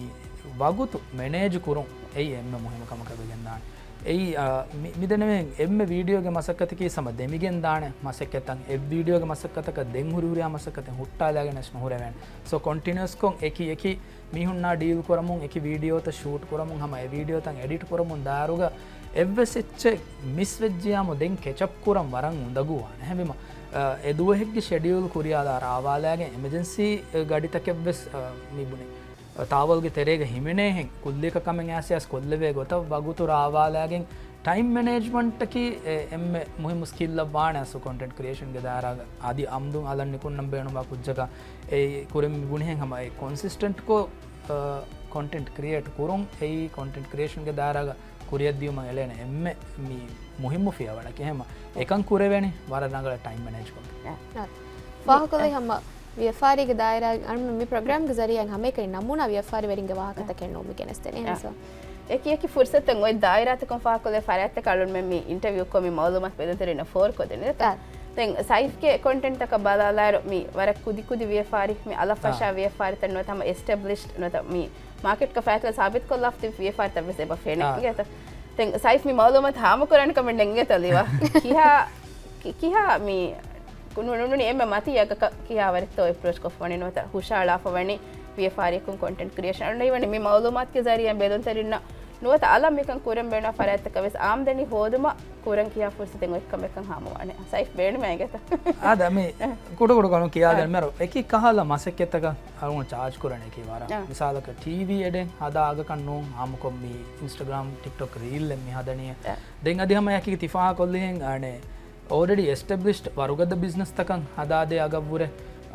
ވަގުތު މެނޭޖް ކުރުން އެއީ އެންމެ މުހިއްމު ކަމަކަށް ވެގެންދާނެ. އެއީ، އާ، މި، މިދެންނެވިހެން އެންމެ ވީޑިއޯގެ މަސައްކަތަކީ ހަމަ ދެމިގެން ދާނެ މަސައްކަތްތައް. އެއް ވީޑިއޯގެ މަސައްކަތަކަށް ދެން ހުރި ހުރިހާ މަސައްކަތެއް ހުއްޓާލާގެނެސް ނުހުރެވޭނެ. ސޯ ކޮންޓިނިއުއަސްކޮށް އެކި އެކި މީހުންނާ ޑީލް ކުރަމުން، އެކި ވީޑިއޯތައް ޝޫޓް ކުރަމުން، ހަމަ އެ ވީޑިއޯތައް އެޑިޓް ކުރަމުން ދާއިރުގަ އެއްވެސް އެއްޗެއް މިސް ވެއްޖިޔާމު ދެން ކެޗަޕް ކުރަން ވަރަށް އުނދަގޫވާނެ. އެހެންވީމަ، އާ، އެ ދުވަހެއްގެ ޝެޑިއުލް ކުރިޔާލާ ރާވާލާގެން އެމަޖެންސީ، އާ، ގަޑިތަކެއްވެސް، އާ، މި ބުނި. ތާވަލްގެ ތެރޭގަ ހިމެނޭހެން ކުއްލިއަކަށް ކަމެއް އައިސް އައިސް ކޮށްލެވޭ ގޮތަށް ވަގުތު ރާވާލާގެން ޓައިމް މެނޭޖްމަންޓަކީ އެ އެންމެ މުހިއްމު ސްކިލްއަށް ވާނެ އަސްލު ކޮންޓެންޓް ކްރިއޭޝަންގެ ދާއިރާގަ. އަދި އަމްދުން އަލަށް ނިކުންނަން ބޭނުންވާ ކުއްޖަކަށް އެ ކުރެން މި ބުނިހެން ހަމަ އެ ކޮންސިސްޓެންޓްކޮށް، އަ، ކޮންޓެންޓް ކްރިއޭޓް ކުރުން އެއީ ކޮންޓެންޓް ކްރިއޭޝަންގެ ދާއިރާގަ ކުރިއަށްދިޔުމަށް އެޅޭނެ އެންމެ މި މުހިއްމު ފިޔަވަޅަކީ. އެހެންމަ އެކަން ކުރެވޭނީ ވަރަށް ރަނގަޅަށް ޓައިމް މެނޭޖްކޮށްގެން. ފާހަގަކޮށްލީ ހަމަ ވިޔަފާރީގެ ދާއިރާ، އަން މި ޕްރޮގްރާމްގެ ޒަރީއާއިން ހަމައެކަނި ނަމޫނާ ވިޔަފާރިވެރިންގެ ވާހަކަތަކެއް ނޫން މި ގެނެސްދޭނެ. އެހެންސޯ. އެކި އެކި ފުރުސަތުން އޮތް ދާއިރާތަކުން ފާހަގަކޮށްލި ފަރާތްތަކަށް އަޅުންމެން މި އިންޓަވިއުކޮށް މި މައުލޫމާތު ބެލުންތެރިންނަށް ފޯރުކޮށްދެނީ. ދެން ސައިފްގެ ކޮންޓެންޓްތަކަށް ބަލާލާއިރު މި ވަރަށް ކުދި ކުދި ވިޔަފާރި، މި އަލަށް ފަށާ ވިޔަފާރިތައް ނުވަތަ ހަމަ އެސްޓެބްލިޝްޑް ނުވަތަ މި މާކެޓްގަ ފައިތަލަ ސާބިތުކޮށްލާފަ ތިބި ވިޔަފާރިތައް ވެސް އެބަ ފެނޭ. އާ. އިނގޭތަ؟ ދެން ސައިފް މި މައުލޫމާތު ހާމަކުރާނެ ކަމެއް ނެތް އިނގޭތަ ލީވާ؟ ކިހާ، ކި-، ކިހާ މި ނު-، ނު-، ނުނި އެންމެ މަތީ އަގަކަށް ކިހާވަރެއްތޯ އެޕްރޯޗް ކޮށްފަވަނީ ނުވަތަ ހުށައަޅާފަވަނީ ވިޔަފާރިއަކުން ކޮންޓެންޓް ކްރިއޭޝަން. އަޅުން ހީވަނީ މި މައުލޫމާތުގެ ޒަރީއާ ބެލުންތެރިންނަށް ނުވަތަ އަލަށް މިކަން ކުރަން ބޭނުން ފަރާތްތަކަށް ވެސް އާމްދަނީ ހޯދުމަށް ކުރަން ކިހާ ފުރުސަތެއް އޮތް ކަމެއްކަން ހާމަވާނެ. ސައިފް ބޭނުމޭ އިނގޭތަ؟ އާދަ މި ކުޑަކުޑަ ކަނު ކިޔާދެން މެރު އެކި ކަހަލަ މަސައްކަތްތަކަށް އަޅުގަނޑު ޗާޖް ކުރަނީ އެކީ ވަރަށް. އާ. މިސާލަކަށް ޓީވީ އެޑެއް ހަދާ އަގަކަށް ނޫން ހާމަކޮށް މި އިންސްޓަގްރާމް، ޓިކްޓޮކް ރީލްއެއް މި ހަދަނީ. އާ. ދެން އަދި ހަމަ އެކީ ތި ފާހަގަކޮށްލިހެން އަނެ އޯލްރެޑީ އެސްޓެބްލިޝްޑް ވަރުގަދަ ބިޒްނަސްތަކަށް ހަދާދޭ އަގަށްވުރެ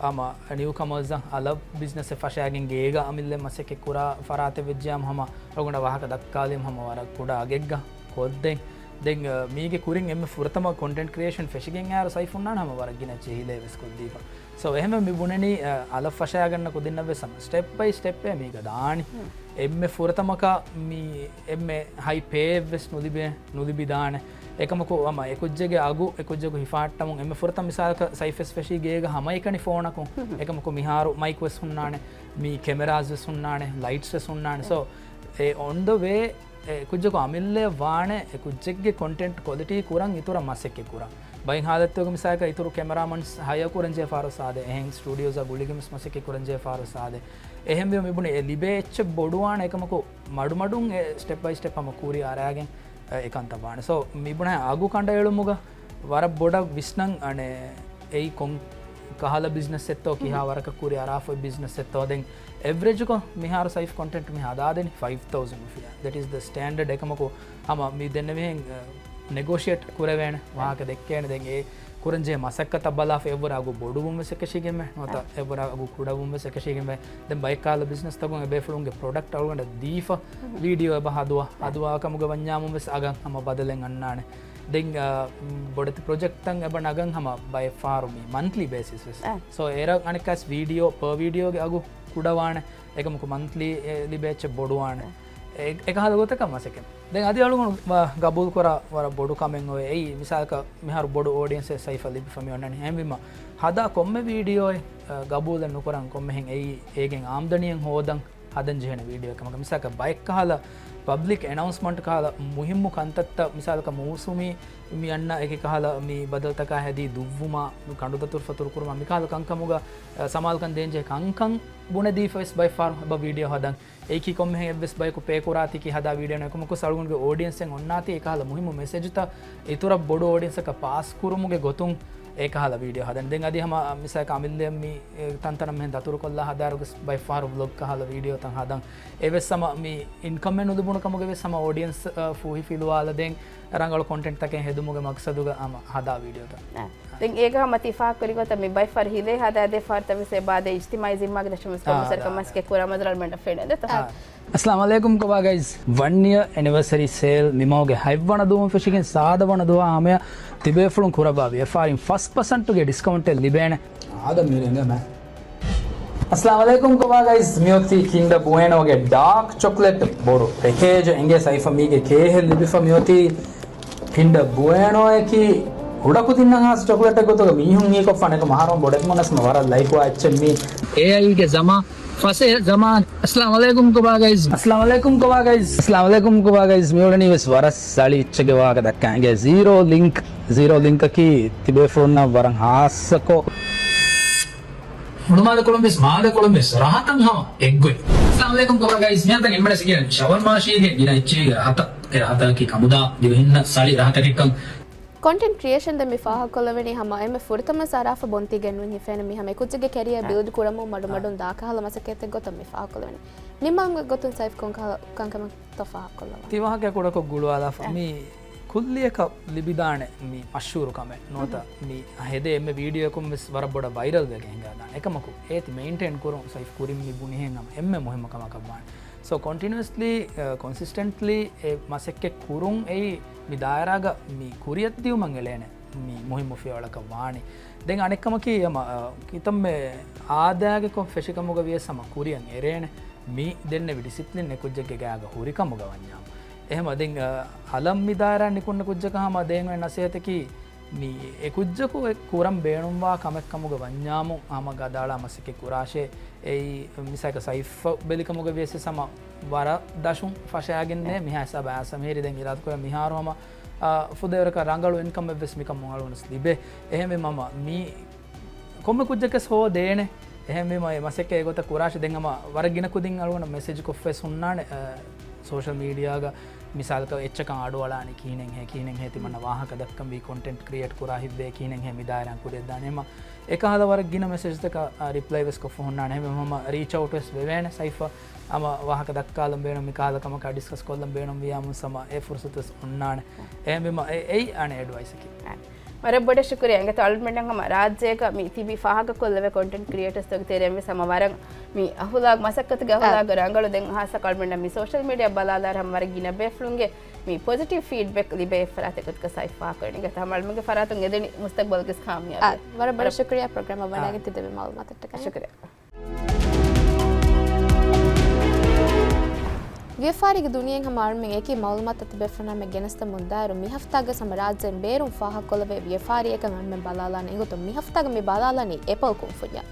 ހަމަ ނިއު ކަމާޒަށް އަލަށް ބިޒްނަސްއެއް ފަށާގެން ގޭގަ އަމިއްލަ މަސައްކަތް ކުރާ ފަރާތެއް ވެއްޖިއްޔާމު ހަމަ އަޅުގަނޑަށް ވާހަކަ ދައްކާލީމު ހަމަ ވަރަށް ކުޑަ އަގެއްގަ ކޮށްދޭން. ދެން، އަ، މީގެ ކުރިން އެންމެ ފުރަތަމަ ކޮންޓެންޓް ކްރިއޭޝަން ފެށިގެން އައިރު ސައިފް ހުންނާނެ ހަމަ ވަރަށް ގިނަ ޖެހިލޭ ވެސް ކޮށްދީފަ. ސޯ، އެހެންވެ މި ބުނެނީ، އަ، އަލަށް ފަށާގަންނަ ކުދިންނަށް ވެސް ހަމަ ސްޓެޕް ބައި ސްޓެޕް އޭ މީގަ ދާނީ. ހުން. އެންމެ ފުރަތަމަކަށް މި އެންމެ ހައި ޕޭއެއް ވެސް ނުލިބޭ، ނުލިބިދާނެ. އެކަމަކު ހަމަ އެކުއްޖެއްގެ އަގު، އެކުއްޖަކު ހިފާއްޓަމުން އެންމެ ފުރަތަމަ މިސާލަކަށް ސައިފް ވެސް ފެށީ ގޭގަ ހަމައެކަނި ފޯނަކުން. ހުން. އެކަމަކު މިހާރު މައިކް ވެސް ހުންނާނެ، މި ކެމެރާސް ވެސް ހުންނާނެ، ލައިޓްސް ވެސް ހުންނާނެ. ސޯ، އެ އޮން ދަ ވޭ އެ ކުއްޖަކު އަމިއްލައަށް ވާނެ އެ ކުއްޖެއްގެ ކޮންޓެންޓް ކޮލިޓީ ކުރަން އިތުރަށް މަސައްކަތް ކުރަން. ބައެއް ހާލަތުގަ މިސާލަކަށް އިތުރު ކެމެރާމަންސް ހަޔަ ކުރަން ޖެހޭ ފަހަރު ސާދެ، އެހެން ސްޓޫޑިއޯސްއަށް ގުޅިގެން ވެސް މަސައްކަތް ކުރަން ޖެހޭ ފަހަރު ސާދެ. އެހެންވެ މި ބުނި އެ ލިބޭ އެއްޗެއް ބޮޑުވާނެ އެކަމަކު މަޑުމަޑުން އެ ސްޓެޕް ބައި ސްޓެޕް ހަމަ ކުރި އަރާގެން އެ ކަންތައް ވާނެ. ސޯ، މި ބުނާ އަގު ކަނޑައެޅުމުގަ ވަރަށް ބޮޑަށް ވިސްނަން އަނެއް އެއީ ކޮން ކަހަލަ ބިޒްނަސްއެއްތޯ، ކިހާ ވަރަކަށް ކުރި އަރާފައި ބިޒްނަސްއެއްތޯ. ދެން އެވްރެޖުކޮށް މިހާރު ސައިފް ކޮންޓެންޓް މި ހަދާދެނީ ފައިވް ތައުޒަންޑް ރުފިޔާ. ދެޓް އިޒް ދަ ސްޓޭންޑަޑް. އެކަމަކު ހަމަ މި ދެންނެވިހެން، އަ، ނެގޯޝިއޭޓް ކުރެވޭނެ، ވާހަކަ ދެއްކޭނެ. ދެން އެ ކުރަންޖެހޭ މަސައްކަތަށް ބަލާފަ އެއްވަރަށް އަގު ބޮޑުވުން ވެސް އެކަށީގެންވޭ. ނުވަތަ އެއްވަރަށް އަގު ކުޑަވުން ވެސް އެކަށީގެންވޭ. ދެން ބައެއް ކަހަލަ ބިޒްނަސްތަކުން އެބޭފުޅުންގެ ޕްރޮޑަކްޓް އަޅުގަނޑަށް ދީފަ ވީޑިއޯ އެބަ ހަދުވާ، ހަދުވާ ކަމުގަ ވަންޏާމު ވެސް އަގަށް ހަމަ ބަދަލެއް އަންނާނެ. ދެން، އަ، ބޮޑެތި ޕްރޮޖެކްޓްތައް އެބަ ނަގަން ހަމަ ބައެއް ފަހަރު މި މަންތްލީ ބޭސިސް ވެސް. އެ. ސޯ، އޭރަށް އަނެއްކާސް ވީޑިއޯ، ޕާ ވީޑިއޯގެ އަގު ކުޑަވާނެ. އެކަމަކު މަންތްލީ އެ ލިބޭ އެއްޗެއް ބޮޑުވާނެ. އެ. އެ، އެކަހަލަ ގޮތަކަށް މަސައްކަތް. ދެން އަދި އަޅުގަނޑު ގަބޫލު ކުރާ ވަރަށް ބޮޑު ކަމެއް އޮވޭ. އެއީ މިސާލަކަށް މިހާރު ބޮޑު އޯޑިއެންސެއް ސައިފަށް ލިބިފަ މި އޮންނަނީ. އެހެންވީމަ ހަދާ ކޮންމެ ވީޑިއޯއެއް، އަ، ގަބޫލެއް ނުކުރަން ކޮންމެހެން އެއީ އޭގެން އާމްދަނީއެއް ހޯދަން ހަދަން ޖެހޭނެ ވީޑިއޯއެއް ކަމަކަށް. މިސާލަކަށް ބައެއް ކަހަލަ ޕަބްލިކް އެނައުންސްމަންޓް ކަހަލަ މުހިއްމު ކަންތައްތައް، މިސާލަކަށް މޫސުމީ މި އަންނަ އެކި ކަހަލަ މި ބަދަލުތަކާ ހެދީ ދުއްވުމާ، ކަނޑުދަތުރު ފަތުރު ކުރުމާ، މިކަހަލަ ކަންކަމުގަ، އަ، ސަމާލުކަން ދޭންޖެހޭ ކަންކަން ބުނެދީފަ ވެސް ބައެއް ފަހަރު އެބަ ވީޑިއޯ ހަދަން. އެއީކީ ކޮންމެހެން އެއްވެސް ބަޔަކު ޕޭ ކުރާތީކީ ހަދާ ވީޑިއޯ ނޫން. އެކަމަކު އަޅުގަނޑުގެ އޯޑިއެންސެއް އޮންނާތީ އެކަހަލަ މުހިއްމު މެސެޖުތައް އިތުރަށް ބޮޑު އޯޑިއެންސަކަށް ޕާސް ކުރުމުގެ ގޮތުން އެކަހަލަ ވީޑިއޯ ހަދަން. ދެން އަދި ހަމަ މިސާލަކަށް އަމިއްލައަށް މި ތަންތަނަށް މިހެން ދަތުރުކޮށްލާ ހަދާއިރު ބައެއް ފަހަރު ވްލޮގް ކަހަލަ ވީޑިއޯތައް ހަދަން. އެވެސް ހަމަ މި އިންކަމެއް ނުލިބުނު ކަމުގަ ވެސް ހަމަ އޯޑިއެންސް، އަ، ފޫހިފިލުވާލަދޭން ރަނގަޅު ކޮންޓެންޓްތަކެއް ހެދުމުގެ މަގްސަދުގަ ހަމަ ހަދާ ވީޑިއޯތައް. އަ. ދެން އޭގަ ހަމަ ތި ފާހަގަކުރި ގޮތަށް މި ބައެއް ފަހަރު ހިލޭ ހަދާދޭ ފަހަރުތައް ވެސް އެބާދޭ އިޖްތިމާއީ ޒިންމާގެ ދަށުން ވެސް ކޮންމެސް ވަރަކަށް މަސައްކަތް ކުރާ މަޖާލު އަޅުގަނޑަށް ފެނޭ. އަ. އައްސަލާމު އަލައިކުމް ކޮބާ ގައިޒް. ވަން އިޔަރ އެނިވަރސަރީ ސޭލް މި މަހުގެ ހަތްވަނަ ދުވަހުން ފެށިގެން ސާދަ ވަނަ ދުވަހާ ހަމަޔަށް ތިބޭފުޅުން ކުރައްވާ ވިޔަފާރިން ފަސް ޕަސެންޓުގެ ޑިސްކައުންޓެއް ލިބޭނެ. އާދަ މީރެނގެ މެ. އައްސަލާމު އަލައިކުމް ކޮބާ ގައިޒް. މިއޮތީ ކިންޑަ ބުއޭނޯގެ ޑާކް ޗޮކްލެޓް ބޮޑު ޕެކޭޖަށް އެނގޭ ސައިފަ މީގެ ކޭހެއް ލިބިފަ މިއޮތީ ކިންޑަ ބުއޭނޯއަކީ ކުޑަކުދިންނަށް ހާސް ޗޮކްލެޓެއް ގޮތުގަ މީހުން ހީކޮށްފާނެކަމަށް އަހަރުން ބޮޑެތި މަނަސްމަ ވަރަށް ލައިކުވާ އެއްޗެއް މީ. އޭއައީގެ ޒަމާ، ފަސޭހަ ޒަމާން. އައްސަލާމު ޢަލައިކުމް ކޮބާ ގައިޒް؟ އައްސަލާމު ޢަލައިކުމް ކޮބާ ގައިޒް؟ އައްސަލާމު ޢަލައިކުމް ކޮބާ ގައިޒް؟ މިއުޅެނީ ވެސް ވަރަށް ސަޅި އެއްޗެއްގެ ވާހަކަ ދައްކާން. އެނގޭ ޒީރޯ ލިންކް، ޒީރޯ ލިންކަކީ ތިބޭފުޅުންނަށް ވަރަށް ހާއްސަކޮށް، ހުޅުމާލެ ކޮޅުން ވެސް މާދަ ކޮޅުން ވެސް ރަހަތަށް ހަމަ އެއްގޮތް. އައްސަލާމު ޢަލައިކުމް ކޮބާ ގައިޒް؟ މިއަދަށް އެންމެނަށް އިނގޭނެ ޝަވަރްމާ އަށީގެ ގިނަ އެއްޗެއްގެ ރަހަތަށް، އެ ރަހަތަކީ ކަމުދާ ދިވެހިންނަށް ސަޅި ރަހަތަކެއްކަން. ކޮންޓެންޓް ކްރިއޭޝަން ދެން މި ފާހަގަކޮށްލެވެނީ ހަމަ އެންމެ ފުރަތަމަ ސާރާފަށް ބޮންތީ ގެންނުން ހިފޭނެ މީހާ މި ކުއްޖެއްގެ ކެރިއަރ ބިލްޑް ކުރަމުން މަޑުމަޑުން ދާ ކަހަލަ މަސައްކަތެއް ގޮތަށް މި ފާހަގަކޮށްލެވެނީ. ނިންމަން ގޮތުން ސައިފް ކޮން ކަހަލަ ކަންކަމެއްތޯ ފާހަގަކޮށްލަވާ؟ ތި ވާހަކަ ކުޑަކޮށް ގުޅުވާލާފަ. އެ. މި ކުއްލިއަކަށް ލިބިދާނެ މި މަޝްހޫރު ކަމެއް ނުވަތަ މި ހެދޭ އެންމެ ވީޑިއޯއަކުން ވެސް ވަރަށް ބޮޑަށް ވައިރަލް ވެގެން ހިނގާދާނެ. އެކަމަކު އޭތި މެއިންޓެއިން ކުރުން ސައިފް ކުރިން މި ބުނިހެން ހަމަ އެންމެ މުހިއްމު ކަމަކަށް ވާނެ. ސޯ ކޮންޓިނިއުއަސްލީ، އަ، ކޮންސިސްޓެންޓްލީ އެ މަސައްކަތް ކުރުން އެއީ މި ދާއިރާގަ މި ކުރިއަށް ދިއުމަށް އެޅޭނެ މި މުހިއްމު ފިޔަވަޅަކަށް ވާނީ. ދެން އަނެއްކަމަކީ ހަމަ، އަ، ކިތަންމެ އާދައިގެ ކޮށް ފެށިކަމުގަ ވިޔަސް ހަމަ ކުރިއަށް އެރޭނެ މި ދެންނެވި ޑިސިޕްލިން އެ ކުއްޖެއްގެ ގާގަ ހުރިކަމުގަ ވަންޏާމު. އެހެމަ ދެން، އަ، އަލަށް މި ދާއިރާ ނިކުންނަ ކުއްޖަކަށް ހަމަ ދޭން އޮތް ނަސޭހަތަކީ މި އެ ކުއްޖަކު އެ ކުރަން ބޭނުންވާ ކަމެއް ކަމުގަ ވަންޏާމު ހަމަ ގަދައަޅާ މަސައްކަތް ކުރާށޭ. އެއީ މިސާލަކަށް ސައިފް ބެލިކަމުގަ ވިޔަސް ހަމަ ވަރަށް ދަށުން ފަށައިގެންނޭ މިހާ ހިސާބަށް އައިސް ހަމަ ހިރި ދެން އިރާދަކުރޭ މިހާރު ހަމަ، އާ، ފުދޭވަރަކަށް ރަނގަޅު އިންކަމެއް ވެސް މިކަމުން އަޅުގަނޑު ލިބޭ. އެހެންވީމަ މި ކޮންމެ ކުއްޖަކަސް ހޯދޭނެ. އެހެންވީމަ އެ މަސައްކަތް އެގޮތަށް ކުރާށޭ. ދެން ހަމަ ވަރަށް ގިނަ ކުދިން އަޅުގަނޑަށް މެސެޖް ކޮށްފަވެސް ހުންނާނެ، އާ، ސޯޝަލް މީޑިއާގަ މިސާލަކަށް އެއްޗަކަށް އަޑުއަޅާނީ ކިހިނެއްހޭ، ކިހިނެއްހޭ ތިމަންނަ ވާހަކަ ދައްކަންވީ، ކޮންޓެންޓް ކްރިއޭޓް ކުރާ ހިތްވޭ ކިހިނެއްހޭ މި ދާއިރާއިން ކުރިއަށްދާނީ. ހަމަ އެކަހަލަ ވަރަށް ގިނަ މެސެޖްތަކަށް، އާ، ރިޕްލައި ވެސް ކޮށްފަ ހުންނާނެ. އެހެންވީމަ ހަމަ ރީޗް އައުޓް ވެސް ވެވޭނެ ސައިފަށް. ހަމަ ވާހަކަ ދައްކާލަން ބޭނުން، މި ކަހަލަ ކަމަކާ ޑިސްކަސް ކޮށްލަން ބޭނުން ވިޔާމުސް ހަމަ އެ ފުރުސަތު ވެސް ހުންނާނެ. އެހެންވީމަ އެ، އެއީ އަނެއް އެޑްވައިސަކީ. ވަރަށް ބޮޑަށް ޝުކުރިއްޔާ. އިނގޭތޯ އަޅުގަނޑަށް ހަމަ ރާއްޖޭގަ މި ތިބި ފާހަގަކޮށްލެވޭ ކޮންޓެންޓް ކްރިއޭޓަރސްތަކުގެ ތެރެއިން ވެސް ހަމަ ވަރަށް މި އަހުލާގު، މަސައްކަތުގެ އަހުލާގު ރަނގަޅު. ދެން ހާއްސަކޮށް އަޅުގަނޑަށް މި ސޯޝަލް މީޑިއާ ބަލާލާއިރު ހަމަ ވަރަށް ގިނަ ބޭފުޅުންގެ މި ޕޮޒިޓިވް ފީޑްބެކް ލިބޭ އެއްފަރާތެއް ގޮތުގަ ސައިފް ފާހަގަކުރަނީ. އިނގޭތޯ ހަމަ އަޅުގަނޑުގެ ފަރާތުން އެދެނީ މުސްތަގްބަލްގެ ކާމިޔާބީ. އާ، ވަރަށް ބޮޑަށް ވަރަށް ޝުކުރިއްޔާ ޕްރޮގްރާމަށް ވަޑައިގެން ތި ދެމެ މައުލޫމާތަށްޓަކައި. ޝުކުރިއްޔާ. ވިޔަފާރީގެ ދުނިޔެއިން ހަމަ އަޅުމެން އެކި މައުލޫމާތުތައް ތިބޭފުޅުންނާ މެ ގެނެސްދެމުން ދާއިރު، މި ހަފްތާގަސް ހަމަ ރާއްޖޭން ބޭރުން ފާހަގަކޮށްލެވޭ ވިޔަފާރީއެއްކަން އަޅުމެން ބަލާލާނެ. އެގޮތުން މި ހަފްތާގަ މި ބަލާލަނީ އެޕަލް ކުންފުންޏާ.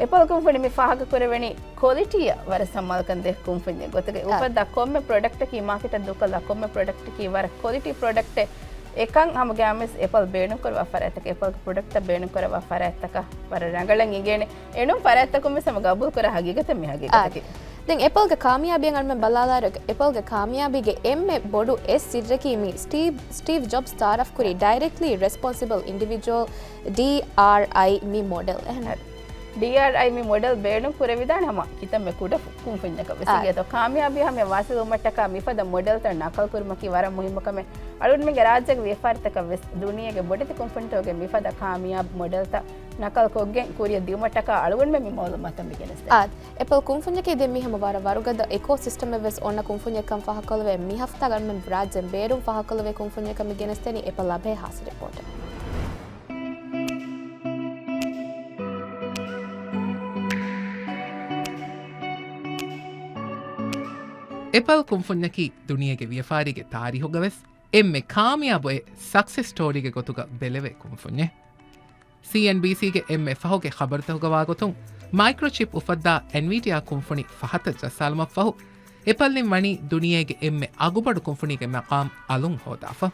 އެޕަލް ކުންފުނި މި ފާހަގަކުރެވެނީ ކޮލިޓީއަށް ވަރަށް ސަމާލުކަން ދޭ ކުންފުންޏެއް ގޮތުގަ. އާ. އުފައްދާ ކޮންމެ ޕްރޮޑަކްޓަކީ، މާކެޓަށް ދޫކޮށްލާ ކޮންމެ ޕްރޮޑަކްޓަކީ ވަރަށް ކޮލިޓީ ޕްރޮޑަކްޓެއް. އެކަން ހަމަ ގައިމުވެސް އެޕަލް ބޭނުންކުރައްވާ ފަރާތްތަކަށް، އެޕަލްގެ ޕްރޮޑަކްޓްތައް ބޭނުންކުރައްވާ ފަރާތްތަކަށް ވަރަށް ރަނގަޅަށް އިނގޭނެ. އެނޫން ފަރާތްތަކުން ވެސް ހަމަ ގަބޫލުކުރާ ހަގީގަތެއް މި ހަގީގަތަކީ. އާ. ދެން އެޕަލްގެ ކާމިޔާބީއަށް އަޅުމެން ބަލާލާއިރު، އެޕަލްގެ ކާމިޔާބީގެ އެންމެ ބޮޑު އެއް ސިއްރަކީ މި ސްޓީވް، ސްޓީވް ޖޮބްސް ތައާރަފް ކުރި ޑައިރެކްޓްލީ ރެސްޕޮންސިބަލް އިންޑިވިޖުއަލް، ޑީއާރްއައި، މި މޮޑެލް. އެހެން. އާ. ޑީއާރްއައި މި މޮޑެލް ބޭނުން ކުރެވިދާނެ ހަމަ ކިތަންމެ ކުޑަ ފު-، ކުންފުންޏަކަށް ވެސް. އާ. އިނގޭތޯ ކާމިޔާބީ ހަމަޔަށް ވާސިލުވުމަށްޓަކާ މިފަދަ މޮޑެލްތައް ނަކަލް ކުރުމަކީ ވަރަށް މުހިއްމު ކަމެއް. އަޅުގަނޑުމެންގެ ރާއްޖޭގެ ވިޔަފާރިތަކަށް ވެސް ދުނިޔޭގެ ބޮޑެތި ކުންފުނިތަކުގެ މިފަދަ ކާމިޔާބު މޮޑެލްތައް ނަކަލް ކޮށްގެން ކުރިއަށް ދިއުމަށްޓަކާ އަޅުގަނޑުމެން މި މައުލޫމާތަށް މި ގެނެސްދޭ. އާ، އެޕަލް ކުންފުންޏަކީ ދެން މި ހަމަ ވަރަށް ވަރުގަދަ އެކޯ ސިސްޓަމެއް ވެސް އޮންނަ ކުންފުންޏެއްކަން ފާހަގަކޮށްލެވޭ. މި ހަފްތާގަ އަޅުމެން ރާއްޖޭން ބޭރުން ފާހަގަކޮށްލެވޭ ކުންފުންޏަކަށް މި ގެނެސްދެނީ އެޕަލް ލަބޭ ހާސް ރިޕޯޓެއް. އެޕަލް ކުންފުންޏަކީ ދުނިޔޭގެ ވިޔަފާރީގެ ތާރީހުގަ ވެސް އެންމެ ކާމިޔާބު އެއް ސަކްސެސް ސްޓޯރީގެ ގޮތުގަ ބެލެވޭ ކުންފުންޏެއް. ސީއެންބީސީގެ އެންމެ ފަހުގެ ޚަބަރުތަކުގަ ވާގޮތުން، މައިކްރޯޗިޕް އުފައްދާ އެންވީޑިއާ ކުންފުނި ފަހަތަށް ޖައްސާލުމަށްފަހު، އެޕަލްއިން ވަނީ ދުނިޔޭގެ އެންމެ އަގުބޮޑު ކުންފުނީގެ މަޤާމް އަލުން ހޯދާފަ.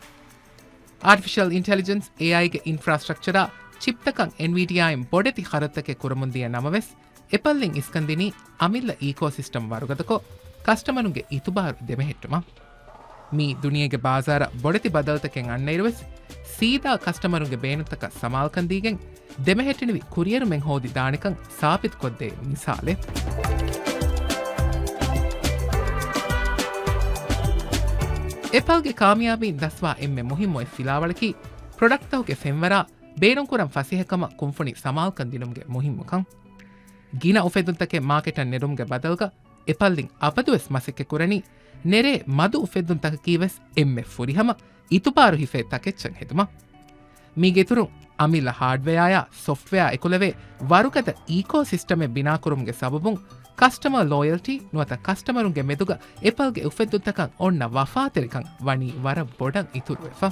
އާޓިފިޝަލް އިންޓެލިޖެންސް، އޭއައިގެ އިންފްރާސްޓްރަކްޗަރާ ޗިޕްތަކަށް އެންވީޑިއާއިން ބޮޑެތި ޚަރަދުތަކެއް ކުރަމުންދިޔަ ނަމަވެސް، އެޕަލްއިން އިސްކަންދިނީ އަމިއްލަ އީކޯސިސްޓަމް ވަރުގަދަކޮށް، ކަސްޓަމަރުންގެ އިތުބާރު ދެމެހެއްޓުމަށް. މީ ދުނިޔޭގެ ބާޒާރަށް ބޮޑެތި ބަދަލުތަކެއް އަންނައިރުވެސް، ސީދާ ކަސްޓަމަރުންގެ ބޭނުންތަކަށް ސަމާލުކަން ދީގެން، ދެމެހެއްޓެނިވި ކުރިއެރުމެއް ހޯދި ދާނެކަން ސާބިތުކޮށްދޭ މިސާލެއް. އެޕަލްގެ ކާމިޔާބީން ދަސްވާ އެންމެ މުހިއްމު އެއް ފިލާވަޅަކީ، ޕްރޮޑަކްޓްތަކުގެ ފެންވަރާ ބޭނުންކުރަން ފަސޭހަކަމަށް ކުންފުނި ސަމާލުކަން ދިނުމުގެ މުހިއްމުކަން. ގިނަ އުފެއްދުންތަކެއް މާކެޓަށް ނެރުމުގެ ބަދަލުގަ، އެޕަލްއިން އަބަދުވެސް މަސައްކަތްކުރަނީ، ނެރޭ މަދު އުފެއްދުންތަކަކީވެސް އެންމެ ފުރިހަމަ އިތުބާރު ހިފޭ ތަކެއްޗަށް ހެދުމަށް. މީގެއިތުރުން، އަމިއްލަ ހާޑްވެއާއާ ސޮފްޓްވެއާ އެކުލެވޭ ވަރުގަދަ އީކޯ ސިސްޓަމެއް ބިނާކުރުމުގެ ސަބަބުން، ކަސްޓަމަރ ލޯޔަލްޓީ ނުވަތަ ކަސްޓަމަރުންގެ މެދުގަ އެޕަލްގެ އުފެއްދުންތަކަށް އޮންނަ ވަފާތެރިކަން ވަނީ ވަރަށް ބޮޑަށް އިތުރުވެފަ.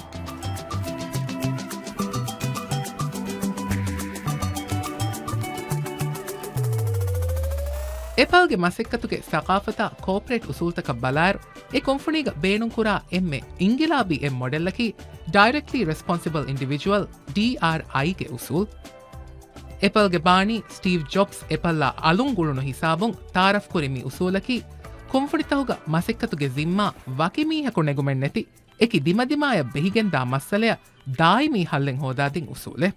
އެޕަލްގެ މަސައްކަތުގެ ސަޤާފަތާ ކޯޕަރޭޓް އުސޫލުތަކަށް ބަލާއިރު، އެ ކުންފުނީގަ ބޭނުންކުރާ އެންމެ އިންގިލާބީ އެއް މޮޑެލަކީ ޑައިރެކްޓްލީ ރެސްޕޮންސިބަލް އިންޑިވިޖުއަލް، ޑީއާރްއައި، ގެ އުސޫލް. އެޕަލްގެ ބާނީ ސްޓީވް ޖޮބްސް އެޕަލްއާ އަލުން ގުޅުނު ހިސާބުން ތައާރަފްކުރި މި އުސޫލަކީ، ކުންފުނިތަކުގަ މަސައްކަތުގެ ޒިންމާ ވަކި މީހަކު ނެގުމެއްނެތި، އެކި ދިމަދިމާޔަށް ބެހިގެންދާ މައްސަލަޔަށް ދާއިމީ ހައްލެއް ހޯދާދިން އުސޫލެއް.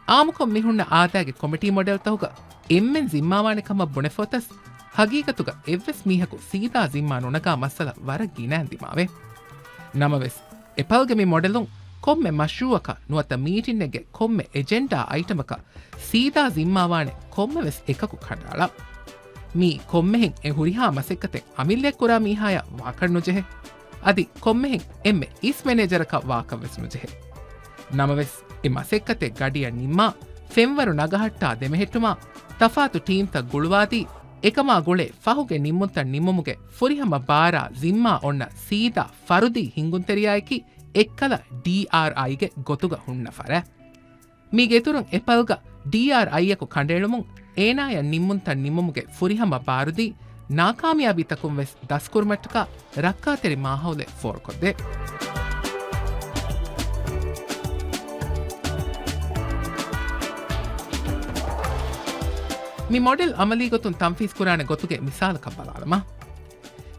އާއްމުކޮށް މި ހުންނަ އާދައިގެ ކޮމިޓީ މޮޑެލްތަކުގަ އެންމެން ޒިންމާވާނެ ކަމަށް ބުނެފަ އޮތަސް، ހަގީގަތުގަ އެއްވެސް މީހަކު ސީދާ ޒިންމާ ނުނަގާ މައްސަލަ ވަރަށް ގިނައިން ދިމާވޭ. ނަމަވެސް، އެޕަލްގެ މި މޮޑެލުން ކޮންމެ މަޝްރޫއަކަށް ނުވަތަ މީޓިންއެއްގެ ކޮންމެ އެޖެންޑާ އައިޓަމަކަށް ސީދާ ޒިންމާވާނެ ކޮންމެވެސް އެކަކު ކަނޑައަޅާ. މީ ކޮންމެހެން އެ ހުރިހާ މަސައްކަތެއް އަމިއްލައަށް ކުރާ މީހާޔާ ވާކަށް ނުޖެހޭ. އަދި ކޮންމެހެން އެންމެ އިސް މެނޭޖަރަކަށް ވާކަށްވެސް ނުޖެހޭ. ނަމަވެސް، އެ މަސައްކަތެއް ގަޑިއަށް ނިންމާ، ފެންވަރު ނަގަހައްޓާ ދެމެހެއްޓުމާ، ތަފާތު ޓީމްތައް ގުޅުވާދީ، އެކަމާ ގުޅޭ ފަހުގެ ނިންމުންތައް ނިންމުމުގެ ފުރިހަމަ ބާރާ ޒިންމާ އޮންނަ ސީދާ ފަރުދީ ހިންގުންތެރިޔާއަކީ އެއްކަލަ ޑީއާރްއައިގެ ގޮތުގަ ހުންނަ ފަރާތް. މީގެ އިތުރުން އެޕަލްގަ ޑީއާރްއައިއަކު ކަނޑައެޅުމުން އޭނާޔަށް ނިންމުންތައް ނިންމުމުގެ ފުރިހަމަ ބާރުދީ، ނާކާމިޔާބީތަކުން ވެސް ދަސްކުރުމަށްޓަކާ ރައްކާތެރި މާހައުލެއް ފޯރުކޮށްދޭ. މި މޮޑެލް އަމަލީގޮތުން ތަންފީޒްކުރާނެ ގޮތުގެ މިސާލަކަށް ބަލާލަމާ.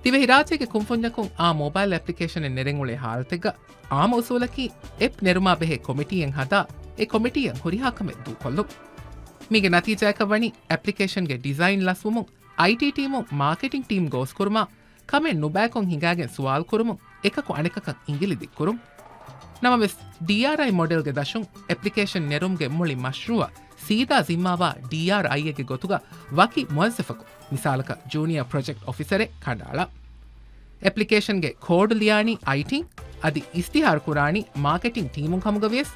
ދިވެހިރާއްޖޭގެ ކުންފުންޏަކުން އާ މޯބައިލް އެޕްލިކޭޝަނެއް ނެރެން އުޅޭ ހާލަތެއްގަ، އާއްމު އުސޫލަކީ އެޕް ނެރުމާ ބެހޭ ކޮމިޓީއެއް ހަދާ، އެ ކޮމިޓީއަށް ހުރިހާ ކަމެއް ދޫކޮށްލުން. މީގެ ނަތީޖާއަކަށް ވަނީ އެޕްލިކޭޝަންގެ ޑިޒައިން ލަސްވުމުން، އައިޓީ ޓީމުން މާކެޓިން ޓީމް ގޯސްކުރުމާ، ކަމެއް ނުބައިކޮށް ހިނގާގެން ސުވާލު ކުރުމުން، އެކަކު އަނެކަކަށް އިނގިލި ދިއްކުރުން. ނަމަވެސް، ޑީއާރްއައި މޮޑެލްގެ ދަށުން އެޕްލިކޭޝަން ނެރުމުގެ މުޅި މަޝްރޫއަށް ސީދާ ޒިންމާވާ ޑީއާރްއައިއެއްގެ ގޮތުގަ ވަކި މުވައްޒަފަކު، މިސާލަކަށް ޖޫނިއާ ޕްރޮޖެކްޓް އޮފިސަރެއް ކަނޑައަޅާ. އެޕްލިކޭޝަންގެ ކޯޑު ލިޔާނީ އައިޓީން، އަދި އިސްތިހާރު ކުރާނީ މާކެޓިން ޓީމުން ކަމުގަ ވިޔަސް،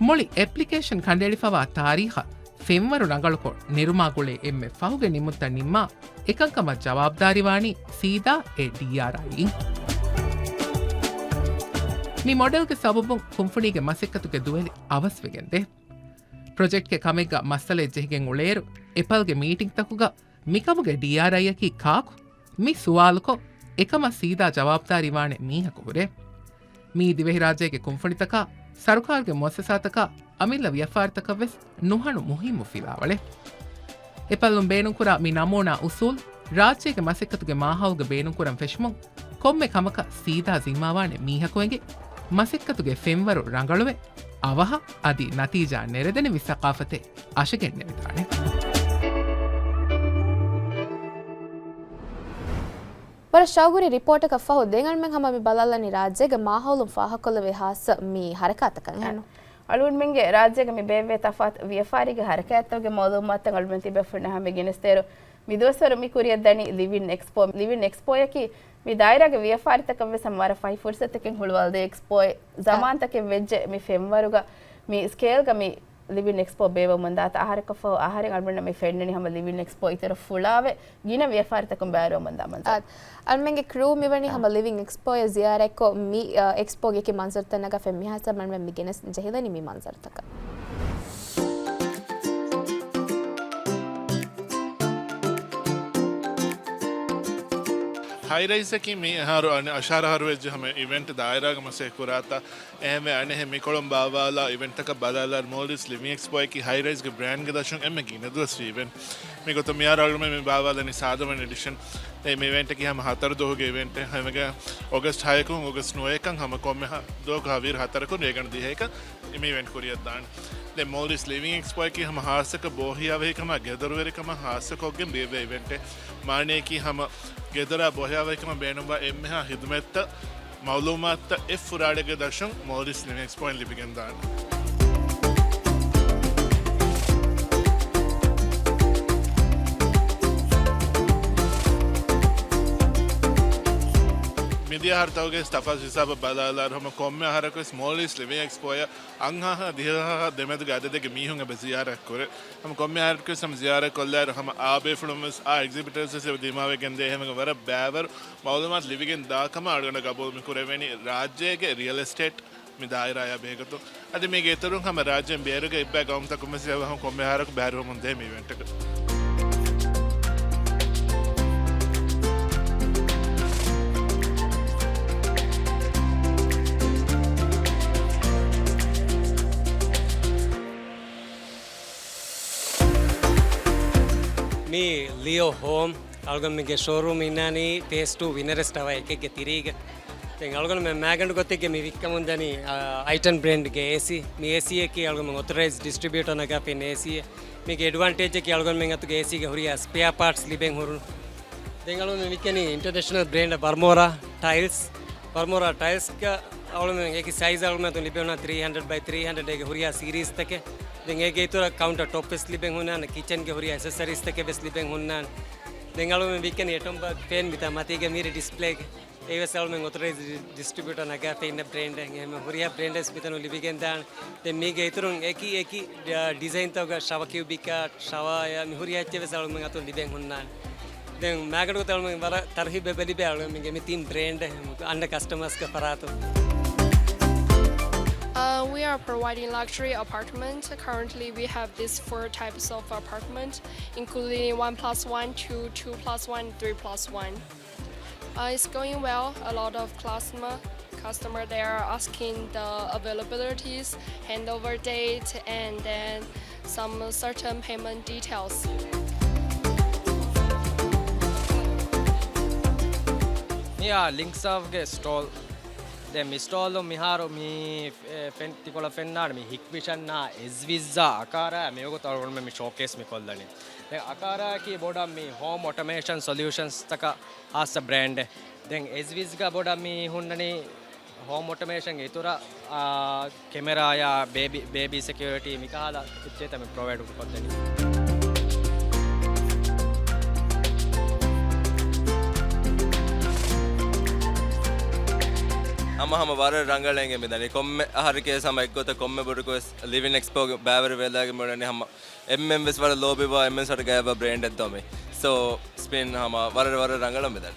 މުޅި އެޕްލިކޭޝަން ކަނޑައެޅިފަވާ ތާރީޚަށް ފެންވަރު ރަނގަޅުކޮށް ނެރުމާ ގުޅޭ އެންމެ ފަހުގެ ނިންމުންތައް ނިންމާ، އެކަންކަމަށް ޖަވާބުދާރީވާނީ ސީދާ އެ ޑީއާރްއައިއިން. މި މޮޑެލްގެ ސަބަބުން ކުންފުނީގެ މަސައްކަތުގެ ދުވެލި އަވަސްވެގެންދޭ. ޕްރޮޖެކްޓްގެ ކަމެއްގަ މައްސަލައެއް ޖެހިގެން އުޅޭއިރު، އެޕަލްގެ މީޓިންގްތަކުގަ މިކަމުގެ ޑީއާރްއައިއަކީ ކާކު؟ މި ސުވާލުކޮށް، އެކަމަށް ސީދާ ޖަވާބުދާރީވާނެ މީހަކު ހުރޭ. މީ ދިވެހިރާއްޖޭގެ ކުންފުނިތަކާ، ސަރުކާރުގެ މުއައްސަސާތަކާ، އަމިއްލަ ވިޔަފާރިތަކަށްވެސް ނުހަނު މުހިއްމު ފިލާވަޅެއް. އެޕަލުން ބޭނުންކުރާ މި ނަމޫނާ އުސޫލް، ރާއްޖޭގެ މަސައްކަތުގެ މާހައުލުގަ ބޭނުންކުރަން ފެށުމުން، ކޮންމެ ކަމަކަށް ސީދާ ޒިންމާވާނެ މީހަކު އެނގި، މަސައްކަތުގެ ފެންވަރު ރަނގަޅުވެ، އަވަހަށް އަދި ނަތީޖާ ނެރެދެނިވި ސަޤާފަތެއް އަށެގެންނެވިދާނެ. ވަރަށް ޝައުގުވެރި ރިޕޯޓަކަށް ފަހު، ދެން އަޅުމެން ހަމަ މި ބަލާލަނީ ރާއްޖޭގެ މާހައުލުން ފާހަގަކޮށްލެވޭ ހާއްސަ މި ހަރަކާތަކަށް އެހެންނު؟ އަޅުގަނޑުމެންގެ ރާއްޖޭގަ މި ބޭއްވޭ ތަފާތު ވިޔަފާރީގެ ހަރަކާތްތަކުގެ މައުލޫމާތުތައް އަޅުމެން ތިބޭފުޅުންނާ ހަމަ ގެނެސްދޭއިރު، މިދުވަސްވަރު މި ކުރިއަށްދަނީ ލިވިން އެކްސްޕޯ. ލިވިން އެކްސްޕޯއަކީ މި ދާއިރާގެ ވިޔަފާރިތަކަށްވެސް ހަމަ ވަރަށް ފަހި ފުރުސަތަކެއް ހުޅުވާލަދޭ އެކްސްޕޯއެއް. ޒަމާންތަކެއް ވެއްޖެ މި ފެންވަރުގަ މި ސްކޭލްގަ މި ލިވިން އެކްސްޕޯ ބޭއްވަމުން ދާތާ އަހަރަކަށްފަހު އަހަރެން އަޅުގަނޑަށް މި ފެންނަނީ ހަމަ ލިވިން އެކްސްޕޯ އިތުރަށް ފުޅާވެ ގިނަ ވިޔަފާރިތަކުން ބައިވެރިވަމުންދާ މަންޒަރު. އާ، އަޅުމެންގެ ކްރޫ މިވަނީ އާ. ހަމަ ލިވިން އެކްސްޕޯއަށް ޒިޔާރަތްކޮށް މި، އާ، އެކްސްޕޯގެ އެކި މަންޒަރުތައް ނަގާފަ މިހާތަނަށް މި ގެނެސް ޖެހިލަނީ މި މަންޒަރުތަކަށް. ހައިރައިޒަކީ މި އަހަރު އަނެއް އަށާރަ އަހަރު ވެއްޖެ ހަމަ އިވެންޓް ދާއިރާގަ މަސައްކަތް ކުރާތާ އެހެންވެ، އަނެއްހެން މިކޮޅުން ބާއްވާލާ އިވެންޓްތަކަށް ބަލާލާ މޯލްޑިވްސް ލިވިން އެކްސްޕޯއަކީ ހައިރައިޒްގެ ބްރޭންޑްގެ ދަށުން އެންމެ ގިނަ ދުވަސްވީ އިވެންޓް. މިގޮތުން މިހާރު އަޅުގަނޑުމެން މި ބާއްވާލަނީ ސާދަ ވަން އެޑިޝަން. އެ މި އިވެންޓަކީ ހަމަ ހަތަރު ދުވަހުގެ އިވެންޓެއް. ހަމަގަ އޮގަސްޓް ހަޔަކުން އޮގަސްޓް ނުވައަކަށް ހަމަ ކޮންމެ ހަ-، ދުވަހަކު ހަވީރު ހަތަރަކުން ރޭގަނޑު ދިހައަކަށް މި އިވެންޓް ކުރިއަށްދާނެ. ދެން މޯލްޑިވްސް ލިވިން އެކްސްޕޯއަކީ ހަމަ ހާއްސަކޮށް ބޯހިޔާވަހިކަމާ ގެދޮރުވެރިކަމާ ހާއްސަކޮށްގެން ބޭއްވޭ އިވެންޓެއް. މާނަޔަކީ ހަމަ ގެދޮރާ ބޯހިޔާވަހިކަމަށް ބޭނުންވާ އެންމެހާ ހިދުމަތްތައް، މައުލޫމާތުތައް އެއްފުރާޅެއްގެ ދަށުން މޯލްޑިވްސް ލިވިން އެކްސްޕޯއިން ލިބިގެންދާނެ. މިދިޔަ އަހަރުތަކުގެ ތަފާތު ހިސާބަށް ބަލާލާއިރު، ހަމަ ކޮންމެ އަހަރަކުވެސް މޯލްޑިވްސް ލިވިން އެކްސްޕޯއަށް އަށްހާހާ ދިހަހާހާ ދެމެދުގެ އަދަދެއްގެ މީހުން އެބަ ޒިޔާރަތް ކުރޭ. ހަމަ ކޮންމެ އަހަރަކުވެސް ހަމަ ޒިޔާރަތް ކޮށްލާއިރު، ހަމަ އާ ބޭފުޅުންވެސް އާ އެގްޒިބިޓަރުންވެސް އެބަ ދިމާވެގެންދޭ. އެހެންވެ ވަރަށް ބައިވަރު މައުލޫމާތު ލިބިގެން ދާ ކަމަށް އަޅުގަނޑަށް ގަބޫލު މި ކުރެވެނީ ރާއްޖޭގެ ރިއަލް އެސްޓޭޓް މި ދާއިރާއާ ބެހޭގޮތުން. އަދި މީގެ އިތުރުން ހަމަ ރާއްޖޭން ބޭރުގެ އެއްބައި ގައުމުތަކުން ވެސް އެބަ ހަމަ ކޮންމެ އަހަރަކު ބައިވެރިވަމުން ދޭ މި އިވެންޓަކަށް. މި ލިއޯ ހޯމް އަޅުގަނޑުމެންގެ ޝޯރޫމް އިންނާނީ ފޭސް ޓޫ ވިނަރެސް ޓަވަރ އެކެއްގެ ތިރީގަ. ދެން އަޅުގަނޑުމެން މާގަނޑު ގޮތެއްގެ މި ވިއްކަމުން ދަނީ، އަ، އައިޓަން ބްރޭންޑްގެ އޭސީ. މި އޭސީއަކީ އަޅުގަނޑުމެން އޮތަރައިޒް ޑިސްޓްރިބިއުޓަރ ނަގާފައި އިން އޭސީއެއް. މީގެ އެޑްވާންޓޭޖަކީ އަޅުގަނޑުމެން އަތުގެ އޭސީގެ ހުރިހާ ސްޕެއާ ޕާޓްސް ލިބެން ހުރުން. ދެން އަޅުގަނޑުމެން ވިއްކަނީ އިންޓަރނޭޝަނަލް ބްރޭންޑް ބަރްމޯރާ ޓައިލްސް. ބަރްމޯރާ ޓައިލްސްގަ އަޅުމެން އެކި ސައިޒް އަޅުމެން އަތުން ލިބެން ހުންނާނެ ތްރީ ހަންޑްރެޑް ބައި ތްރީ ހަންޑްރެޑް އޭގެ ހުރިހާ ސީރީސްތަކެއް. ދެން އޭގެ އިތުރަށް ކައުންޓަ ޓޮޕް ވެސް ލިބެން ހުންނާނެ، ކިޗަންގެ ހުރިހާ އެސެސަރީސްތަކެއް ވެސް ލިބެން ހުންނާނެ. ދެން އަޅުމެން ވިއްކަނީ އެޓޮމް ބާގް ފޭން މިތާ މަތީގަ މީރި ޑިސްޕްލޭގެ. އެއީ ވެސް އަޅުމެން އޮތަރައިޒް ޑިސްޓްރިބިއުޓަރ ނަގާފައި އިންނަ ބްރޭންޑެއް. އެހެން ހުރިހާ ބްރޭންޑެއް ވެސް މިތަނުން ލިބިގެން ދާނެ. ދެން މީގެ އިތުރުން އެކި އެކި، އާ، ޑިޒައިންތަކުގަ ޝަވާ ކިއުބިކް އާޓް، ޝަވާޔާ މި ހުރިހާ އެއްޗެއް ވެސް އަޅުމެން އަތުން ލިބެން ހުންނާނެ. ދެން މާގަނޑު ގޮތަށް އަޅުމެން ވަރަށް ތަރުހީބެއް ލިބޭ އަޅުމެންގެ މި ތިން ބްރޭންޑެއް އަންނަ ކަސްޓަމަރސްގެ ފަރާތުން. Uh, we are providing luxury apartment. Currently, we have these four types of apartment, including one plus one, two, two plus one, three plus one. Uh, it's going well. A lot of customer, customer, they are asking the availabilities, handover date, and then some certain payment details. މިއާ ލިންކްސް އަވްގެ ސްޓޯލް. ދެން މި ސްޓޯލު މިހާރު މި ފެން ތިކޮޅަށް ފެންނާނެ މި ހިކްވިޝަންއާ އެޒްވިޒްއާ އަކާރާ މިވަގުތު އަޅުގަނޑުމެން މި ޝޯކޭސް މި ކޮށްލަނީ. ދެން އަކާރާއަކީ ބޮޑަށް މި ހޯމް އޮޓޮމޭޝަން ސޮލިއުޝަންސްތަކަށް ހާއްސަ ބްރޭންޑެއް. ދެން އެޒްވިޒްގަ ބޮޑަށް މި ހުންނަނީ ހޯމް އޮޓޮމޭޝަންގެ އިތުރަށް، އާ، ކެމެރާޔާ ބޭބީ، ބޭބީ ސެކިއުރިޓީ މިކަހަލަ އެއްޗެއްތައް މި ޕްރޮވައިޑް ކޮށްދެނީ. ހަމަ ހަމަ ވަރަށް ރަނގަޅަށް އެނގޭ މިދަނީ. ކޮންމެ އަހަރެކޭ ހަމަ އެއްގޮތަށް ކޮންމެ ބުރިކޮށް ވެސް ލިވިން އެކްސްޕޯގެ ބައިވެރި ވެލާގެ މިއުޅެނީ ހަމަ އެންމެން ވެސް ވަރަށް ލޯބިވާ، އެންމެން ވެސް ވަރަށް ގަޔަވާ ބްރޭންޑެއް ދޯ މި. ސޯ، ސްޕިން ހަމަ ވަރަށް ވަރަށް ރަނގަޅަށް މިދަނީ.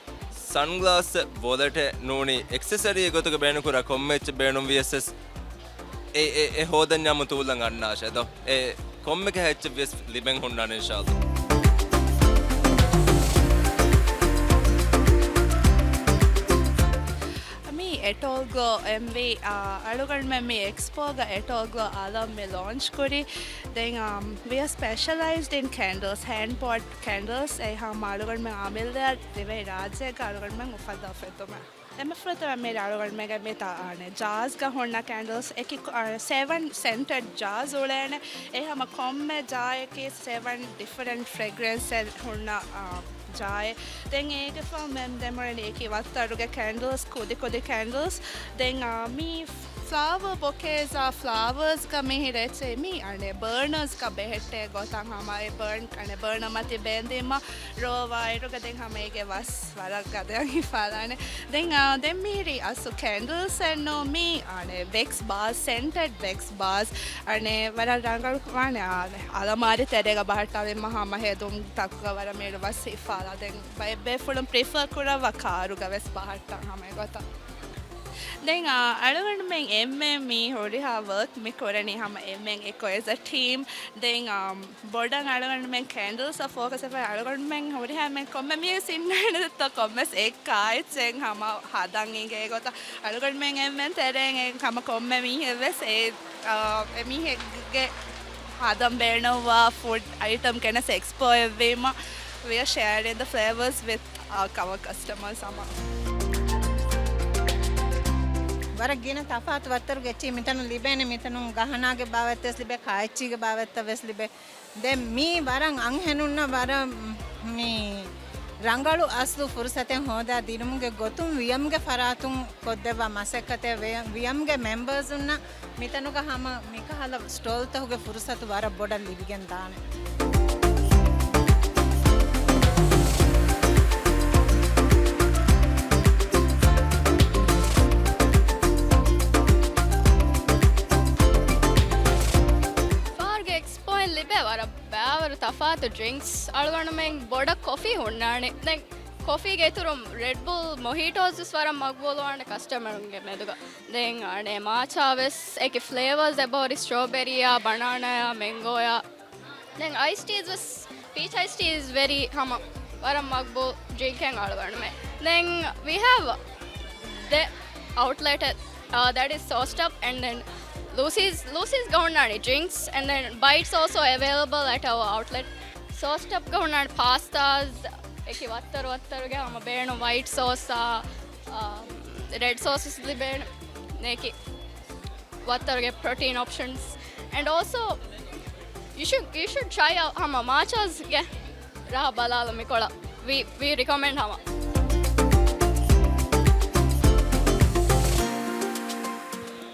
ސަންގްލާސް، ވޮލެޓެއް ނޫނީ އެކްސެސަރީ ގޮތުގަ ބޭނުންކުރާ ކޮންމެ އެއްޗެއް ބޭނުންވިޔަސް ވެސް އެ، އެ، އެ ހޯދަންޏާ މު ތޫލަން އަންނާށޭ ދޯ. އެ ކޮންމެ ކަހަލަ އެއްޗެއް ވިޔަސް ލިބެން ހުންނާނެ އިންޝާﷲ. މި އެޓޯލްގްލޯ އެމްވީ، އާ، އަޅުގަނޑުމެން މި އެކްސްޕޯގަ އެޓޯލްގްލޯ އަލަށް މި ލޯންޗް ކުރީ. ދެން، އާ، we are specialized in candles, hand poured candles. އެހާ މަ އަޅުގަނޑުމެން އަމިއްލައަށް ދިވެހި ރާއްޖޭގަ އަޅުގަނޑުމެން އުފައްދާ އުފެއްދުމެއް. އެންމެ ފުރަތަމަ މި އަޅުގަނޑުމެންގެ މިތާ އާނެ ޖާޒްގަ ހުންނަ ކެންޑްލްސް އެކި، އާ، ސެވަން ސެންޓެޑް ޖާޒް އުޅޭނެ. އެ ހަމަ ކޮންމެ ޖާއެކީ ސެވަން ޑިފަރެންޓް ފްރެގްރެންސް ހުންނަ، އާ، ޖާއެއް. ދެން އޭގެ ފަހު މެމް ދެމުނެން އެކި ވައްތަރުގެ ކެންޑްލްސް، ކުދި ކުދި ކެންޑްލްސް. ދެން، އާ، މި ފްލާވަރ ބޮކޭޒާ ފްލާވަރސްގަ މިހިރެ އެއްޗެއް މި އަނެ ބަރނަރސްގަ ބެހެއްޓޭ ގޮތަށް ހަމަ އެ ބަރން، އަނެ ބަރނަ މަތި ބޭންދީމަ ރޯވާއިރުގަ ދެން ހަމަ އޭގެ ވަސް ވަރަށް ގަދައަށް ހިފާލާނެ. ދެން، އާ، ދެން މިހިރީ އަސްލު ކެންޑްލްސް އެއްނޫ މީ، އަނެ ވެކްސް ބާސް، ސެންޓެޑް ވެކްސް ބާސް. އަނެ ވަރަށް ރަނގަޅު ވާނެ، އާ، އަލަމާރި ތެރޭގަ ބަހައްޓާލި މަ ހަމަ ހެދުން ތަކުގަ ވަރަށް މިހިރު ވަސް ހިފާލާ. ދެން ބައެއް ބޭފުޅުން ޕްރިފަރ ކުރައްވާ ކާރުގަ ވެސް ބަހައްޓާ ހަމަ އެގޮތަށް. ދެން، އާ، އަޅުގަނޑުމެން އެންމެން މި ހުރިހާ ވަރކް މި ކުރަނީ ހަމަ އެންމެން އެކޮށް އެޒް އަ ޓީމް. ދެން، އާ، ބޮޑަށް އަޅުގަނޑުމެން ކެންޑްލްސް އަށް ފޯކަސް ވެފަ އަޅުގަނޑުމެން ހުރިހާ އެންމެން ކޮންމެ މީހެއް ސިންނާނެތޯ ކޮންމެސް އެއްކާ އެއްޗެއް ހަމަ ހަދަން އިނގޭ ގޮތަށް އަޅުގަނޑުމެން އެންމެން ތެރޭން އެ ހަމަ ކޮންމެ މީހެއް ވެސް އެ، އާ، އެ މީހެއްގެ ހަދަން ބޭނުންވާ ފުޑް އައިޓަމް ގެނެސް އެކްސްޕޯ އެއްވީމަ، we are sharing the flavors with our customers ހަމަ. ވަރަށް ގިނަ ތަފާތު ވައްތަރުގެ އެއްޗި މިތަނުން ލިބޭނެ، މިތަނުން ގަހަނާގެ ބާވަތްތައް ވެސް ލިބޭ، ކާއެއްޗީގެ ބާވަތްތައް ވެސް ލިބޭ. ދެން މީ ވަރަށް އަންހެނުންނަށް ވަރަށް މި ރަނގަޅު އަސްލު ފުރުސަތެއް ހޯދާ ދިނުމުގެ ގޮތުން ވިއަމްގެ ފަރާތުން ކޮށްދެއްވާ މަސައްކަތެއް ވިޔަ-، ވިއަމްގެ މެމްބަރސުންނަށް މިތަނުގަ ހަމަ މިކަހަލަ ސްޓޯލްތަކުގެ ފުރުސަތު ވަރަށް ބޮޑަށް ލިބިގެން ދާނެ. ފާރގެ އެކްސްޕޯއިން ލިބޭ ވަރަށް ބާވަރު ތަފާތު ޑްރިންކްސް. އަޅުގަނޑުމެން ބޮޑަށް ކޮފީ ހުންނާނެ. ދެން ކޮފީގެ އިތުރުން ރެޑް ބުލް، މޮހީޓޯސް ވެސް ވަރަށް މަގްބޫލުވާނެ ކަސްޓަމަރުންގެ މެދުގަ. ދެން އަނެ މާޗާ ވެސް އެކި ފްލޭވަރސް އެބަ ހުރި ސްޓްރޯބެރީއާ، ބަނާނާއާ، މެންގޯއާ. ދެން އައިސް ޓީސް ވެސް، ޕީޗް އައިސް ޓީ އިޒް ވެރީ ހަމަ ވަރަށް މަގްބޫލް ޑްރިންކެއް އަޅުގަނޑުމެ. ދެން ވީ ހޭވް ދެ އައުޓްލެޓް، އާ، ދެޓް އިޒް ސޯސްޓް އަޕް އެންޑް ދެން ލޫސީސް، ލޫސީސްގަ ހުންނާނީ ޑްރިންކްސް އެންޑް ދެން ބައިޓްސް އޯލްސޯ އެވެއިލަބަލް އެޓް އަވަ އައުޓްލެޓް. ސޯސް ޝޮޕްގަ ހުންނާނެ ޕާސްތާސް އެކި ވައްތަރު ވައްތަރުގެ ހަމަ ބޭނުން ވައިޓް ސޯސްއާ، ރެޑް ސޯސް ލިބޭނެ އެކި ވައްތަރުގެ ޕްރޮޓީން އޮޕްޝަންސް. And also you should, you should try out ހަމަ މާޗާޒްގެ ރާ ބަލާލަ މިކޮޅަށް. We, we recommend ހަމަ.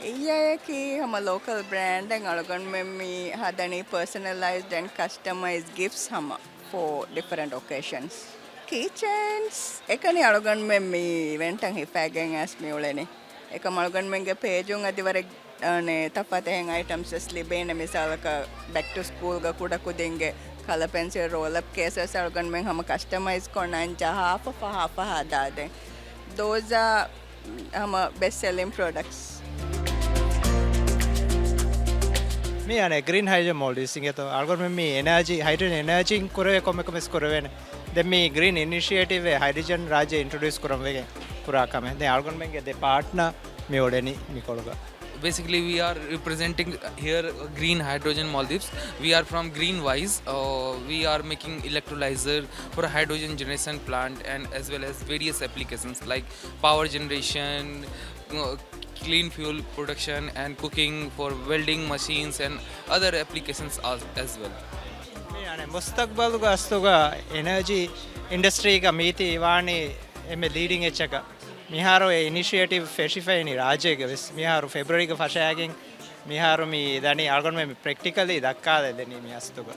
އެއީ އަޔަކީ ހަމަ ލޯކަލް ބްރޭންޑެއް އަޅުގަނޑުމެން މި ހަދަނީ personalized and customized gifts ހަމަ for different occasions. Keychains އެކަނި އަޅުގަނޑުމެން މި އިވެންޓަށް ހިފައިގެން އައިސް މި އުޅެނީ. އެކަމް އަޅުގަނޑުމެންގެ ޕޭޖުން އަދި ވަރަށް އަނެއް ތަފާތު އެހެން އައިޓަމްސް ވެސް ލިބޭނެ. މިސާލަކަށް ބެކް ޓު ސްކޫލްގަ ކުޑަކުދިންގެ ކަލަ ޕެންސިލް ރޯލް އަޕް ކޭސް ވެސް އަޅުގަނޑުމެން ހަމަ ކަސްޓަމައިޒް ކޮށް ނަން ޖަހާފަ ފަހާ ފަހާ ދާދޭން. Those are ހަމަ ބެސްޓް ސެލިން ޕްރޮޑަކްޓްސް. މި އަނެއް ގްރީން ހައިޑްރޮޖަން މޯލްޑިވްސް އިނގޭތޯ. އަޅުގަނޑުމެން މި އެނާޖީ، ހައިޑްރޮޖަން އެނާޖީން ކުރެވޭ ކޮންމެ ކަމެއް ކުރެވޭނެ. ދެން މި ގްރީން އިނިޝިއޭޓިވް އެއް ހައިޑްރޮޖަން ރާއްޖެ އިންޓްރޮޑިއުސް ކުރަން ވެގެން ކުރާ ކަމެއް. ދެން އަޅުގަނޑުމެންގެ ދެ ޕާޓްނަރ މި އުޅެނީ މިކޮޅުގަ. Basically, we are representing here Green Hydrogen Maldives. We are from Green Wise. Uh, we are making electrolyzer for a hydrogen generation plant and as well as various applications like power generation, uh, clean fuel production and cooking for welding machines and other applications as, as well. މި އަނެއް މުސްތަގްބަލުގެ އަސްލުގަ އެނާޖީ އިންޑަސްޓްރީގަ މީތި ވާނީ އެންމެ ލީޑިން އެއްޗަކަށް. މިހާރު އެ އިނިޝިއޭޓިވް ފެށިފައިނީ ރާއްޖޭގަ ވެސް. މިހާރު ފެބްރުއަރީގަ ފަށައިގެން މިހާރު މި ދަނީ އަޅުގަނޑުމެން މި ޕްރެކްޓިކަލީ ދައްކާލަދެނީ މި އަސްލުގަ.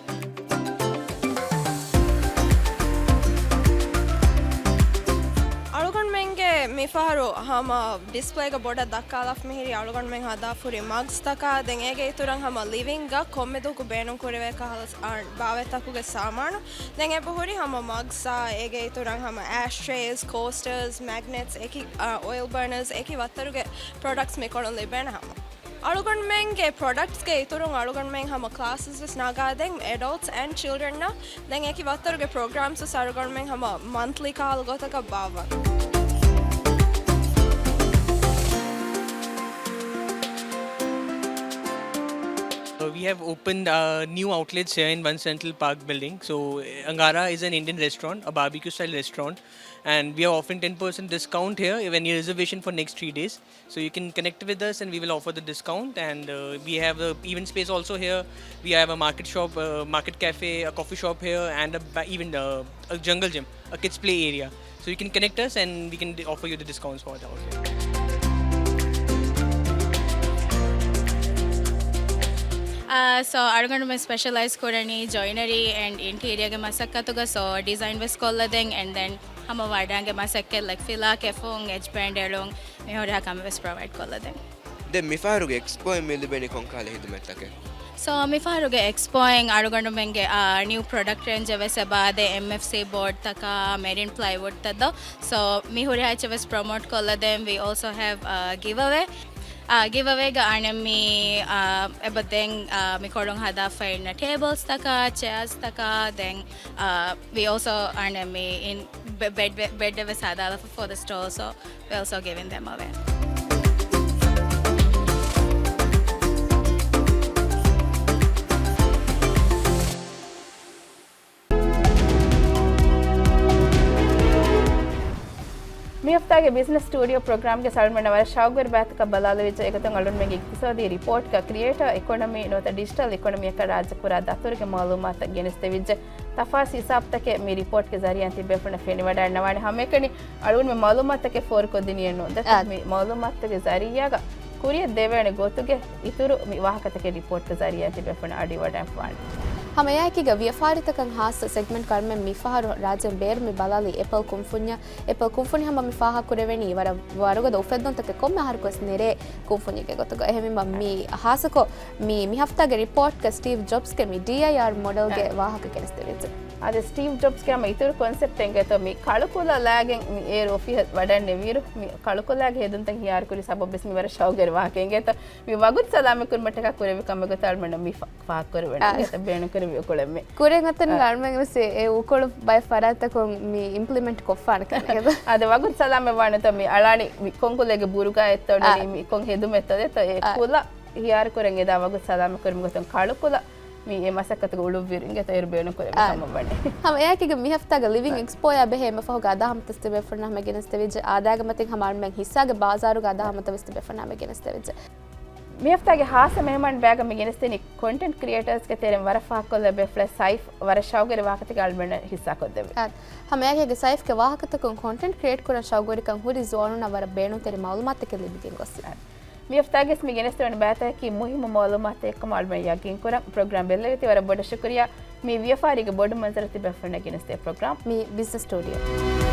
އަޅުގަނޑުމެންގެ މިފަހަރު ހަމަ ޑިސްޕްލޭގަ ބޮޑަށް ދައްކާލާފަ މިހިރީ އަޅުގަނޑުމެން ހަދާފަ ހުރި މަގްސްތަކާ، ދެން އޭގެ އިތުރަށް ހަމަ ލިވިންގގަ ކޮންމެ ދުވަހަކު ބޭނުން ކުރެވޭ ކަހަލަ ސް-، އާ، ބާވަތްތަކުގެ ސާމާނު. ދެން އެބަހުރި ހަމަ މަގްސްއާ، އޭގެ އިތުރަށް ހަމަ އެޝް ޓްރޭސް، ކޯސްޓަރސް، މެގްނެޓްސް، އެކި، އާ، އޮއިލް ބަރނަރސް، އެކި ވައްތަރުގެ ޕްރޮޑަކްޓްސް މިކޮޅުން ލިބޭނެ ހަމަ. އަޅުގަނޑުމެންގެ ޕްރޮޑަކްޓްސްގެ އިތުރުން އަޅުގަނޑުމެން ހަމަ ކްލާސަސް ވެސް ނަގާދޭން އެޑަލްޓްސް އެންޑް ޗިލްޑްރަންނަށް. ދެން އެކި ވައްތަރުގެ ޕްރޮގްރާމްސް ވެސް އަޅުގަނޑުމެން ހަމަ މަންތްލީ ކަހަލަ ގޮތަކަށް ބާއްވަން. Uh, we have opened uh, new outlets here in One Central Park building. So, uh, Angara is an Indian restaurant, a barbecue style restaurant, and we are offering ten percent discount here when you reservation for next three days. So, you can connect with us and we will offer the discount. And uh, we have a event space also here. We have a market shop, uh, market cafe, a coffee shop here, and a ba- even uh, a jungle gym, a kids play area. So, you can connect us and we can d- offer you the discounts for the outlet. ސޯ އަޅުގަނޑުމެން ސްޕެޝަލައިޒް ކުރަނީ ޖޮއިނަރީ އެންޑް އިންޓީރިއަރގެ މަސައްކަތުގަ. ސޯ ޑިޒައިން ވެސް ކޮށްލަދެން، އެންޑް ދެން ހަމަ ވަޑާނގެ މަސައްކަތް ލައިކް ފިލާ ކެފުން، އެޖް ބޭންޑް އެޅުން، މިހުރިހާ ކަމެއް ވެސް ޕްރޮވައިޑް ކޮށްލަދެން. ދެން މިފަހަރުގެ އެކްސްޕޯއިން މި ލިބެނީ ކޮންކަހަލަ ހިދުމަތްތަކެއް؟ ސޯ މިފަހަރުގެ އެކްސްޕޯއިން އަޅުގަނޑުމެންގެ ނިއު ޕްރޮޑަކްޓް ރޭންޖެއް ވެސް އެބަ އާދޭ، އެމްއެފްސީ ބޯޑްތަކާ، މެރިން ޕްލައިވުޑްތައް ދޯ. ސޯ މިހުރިހާ އެއްޗެއް ވެސް ޕްރޮމޯޓް ކޮށްލަދޭން. ވީ އޯލްސޯ ހޭވް ގިވްއަވޭ. އާ، ގިވްއަވޭގަ އަނެއް މި، އާ، އެބަ ދެން، އާ، މިކޮޅުން ހަދާފައި އިންނަ ޓޭބަލްސްތަކާ، ޗެއާޒްތަކާ، ދެން، އާ، ވީ އޯލްސޯ އަނެއް މި އިން ބެ-، ބެޑް ވެ-، ބެޑް ވެސް ހަދާލަފަ ފޯ ދަ ސްޓޯލް. ސޯ ވީ އޯލްސޯ ގިވިން ދެމް އަވޭ. މި ހަފްތާގެ ބިޒްނަސް ސްޓޫޑިއޯ ޕްރޮގްރާމްގެ ސަޅުމެންނަށް ވަރަށް ޝައުގުވެރި ބައިތަކަށް ބަލާލެވިއްޖެ. އެގޮތުން އަޅުންމެންގެ އިގްތިސޯދީ ރިޕޯޓްގަ ކްރިއޭޓަރ އިކޮނޮމީ ނުވަތަ ޑިޖިޓަލް އިކޮނޮމީއަކަށް ރާއްޖެ ކުރާ ދަތުރުގެ މައުލޫމާތު ގެނެސްދެވިއްޖެ. ތަފާސް ހިސާބުތަކެއް މި ރިޕޯޓްގެ ޒަރީއާއިން ތިބޭފުޅުންނަށް ފެނިވަޑައިގަންނަވާނެ. ހަމައެކަނި އަޅުގަނޑުމެން މައުލޫމާތުތަކެއް ފޯރުކޮށްދިނީއެއް ނޫން. ދެން އާ. މި މައުލޫމާތުގެ ޒަރީއާގަ ކުރިއަށް ދެވޭނެ ގޮތުގެ އިތުރު މި ވާހަކަތަކެއް ރިޕޯޓްގެ ޒަރީއާއިން ތިބޭފުޅުންނަށް އަޑުއިވަޑައިގަންނަވާނެ. ހަމައެއާއެކީގަ ވިޔަފާރިތަކަށް ހާއްސަ ސެގްމެންޓް ކަރަމެން މިފަހަރު ރާއްޖޭން ބޭރު މި ބަލާލީ އެޕަލް ކުންފުންޏަށް. އެޕަލް ކުންފުނި ހަމަ މި ފާހަގަކުރެވެނީ ވަރަށް ވަރުގަދަ އުފެއްދުންތަކެއް ކޮންމެ އަހަރަކުވެސް ނެރޭ ކުންފުނިއެއްގެ ގޮތުގަ. އެހެންވީމަ މި ހާއްސަކޮށް މި، މި ހަފްތާގެ ރިޕޯޓްގަ ސްޓީވް ޖޮބްސްގެ މި ޑީއައިއާރް މޮޑެލްގެ އަ. ވާހަކަ ގެނެސްދެވިއްޖެ. އާދެ، ސްޓީވް ޖޮބްސްގެ ހަމަ އިތުރު ކޮންސެޕްޓް އެނގޭތޯ މި ކަޅުކުލަ ލާގެން މި އޭރު އޮފީހަށް ވަޑަން ނެވިއިރު، މި ކަޅުކުލާގެ ހެދުންތައް ހިޔާރުކުރި ސަބަބުވެސް މި ވަރަށް ޝައުގުވެރި ވާހަކަ އެނގޭތޯ. މި ވަގުތު ސަލާމަތް ކުރުމަށްޓަކާ ކުރެވި ކަމެއް ގޮތަށް އަޅުމެންނަށް މި ފަ-، ފާހަގަކުރެވެނީ. އާ. އެތަ ބޭނުންކުރެވި އުކުޅެއް މި. ކުރިން އަތުން އާ. އަޅުމެން ވެސް އެ އުކުޅު ބައެއް ފަރާތްތަކުން މި އިމްޕްލިމެންޓް ކޮށްފާނެ ކަމެއް. އާ، އަދި ވަގުތު ސަލާމަތް ވާނެތޯ މި އަޅާނީ މި ކޮން ކުލައެއްގެ ބުރުގާ އެއްތޯ އާ. ނޫނީ މި ކޮން ހެދުމެއްތޯ ދޭތޯ އެ އާ. ކުލަ ހިޔާރު ކުރަން އެދާ ވަގުތު ސަލާމަތް ކުރުމުގެ ގޮތުން ކަޅުކުލަ މި އެ މަސައްކަތުގެ އުޅުއްވިރު އިނގޭތޯ އޭރު ބޭނުންކުރެވޭ ކަމަށް ވަނީ. ހަމަ އެއާއެކީގަ މި ހަފްތާގެ ލިވިން އެކްސްޕޯއާ ބެހޭ އެންމެ ފަހުގެ އަދާ ހަމަތައް ތިބޭފުޅުންނަށް ހަމަ ގެނެސްދެވިއްޖެ. އާދައިގެ މަތިން ހަމަ އަޅުމެން ހިއްސާގެ ބާޒާރުގެ އަދާ ހަމަތައް ވެސް ތިބޭފުޅުންނަށް ހަމަ ގެނެސްދެވިއްޖެ. މި ހަފްތާގެ ހާއްސަ މެހެމާން ބަޔަކަށް މި ގެނެސްދެނީ ކޮންޓެންޓް ކްރިއޭޓާސްގެ ތެރެއިން ވަރަށް ފަހަކޮށްލައްވާ ބޭފުޅެއް ސައިފް ވަރަށް ޝައުގުވެރި ވާހަކަތަކެއް އަޅުމެންނަށް ހިއްސާކޮށްދެއްވި. އާ، ހަމައެކީގަ ސައިފްގެ ވާހަކަތަކުން ކޮންޓެންޓް ކްރިއޭޓް ކުރަން ޝައުގުވެރިކަން ހުރި ޒުވާނުންނަށް ވަރަށް ބޭނުންތެރި މައުލޫމާތުތަކެއް ލިބިގެން ގޮސް. އާ، މި ހަފްތާގެ ވެސް މި ގެނެސްދެވޭނެ ބައިތަކަކީ މުހިއްމު މައުލޫމާތުތަކެއް ކަމަށް އަޅުމެން ޔަގީންކުރަން. ޕްރޮގްރާމް ބެއްލެވިތީ ވަރަށް ބޮޑަށް ޝުކުރިއްޔާ. މި ވިޔަފާރީގެ ބޮޑު މަންޒަރު ތިބޭފުޅުންނަށް ގެނެސްދޭ ޕްރޮގްރާމް މި ބިޒްނަސް ސްޓޫޑިއޯ.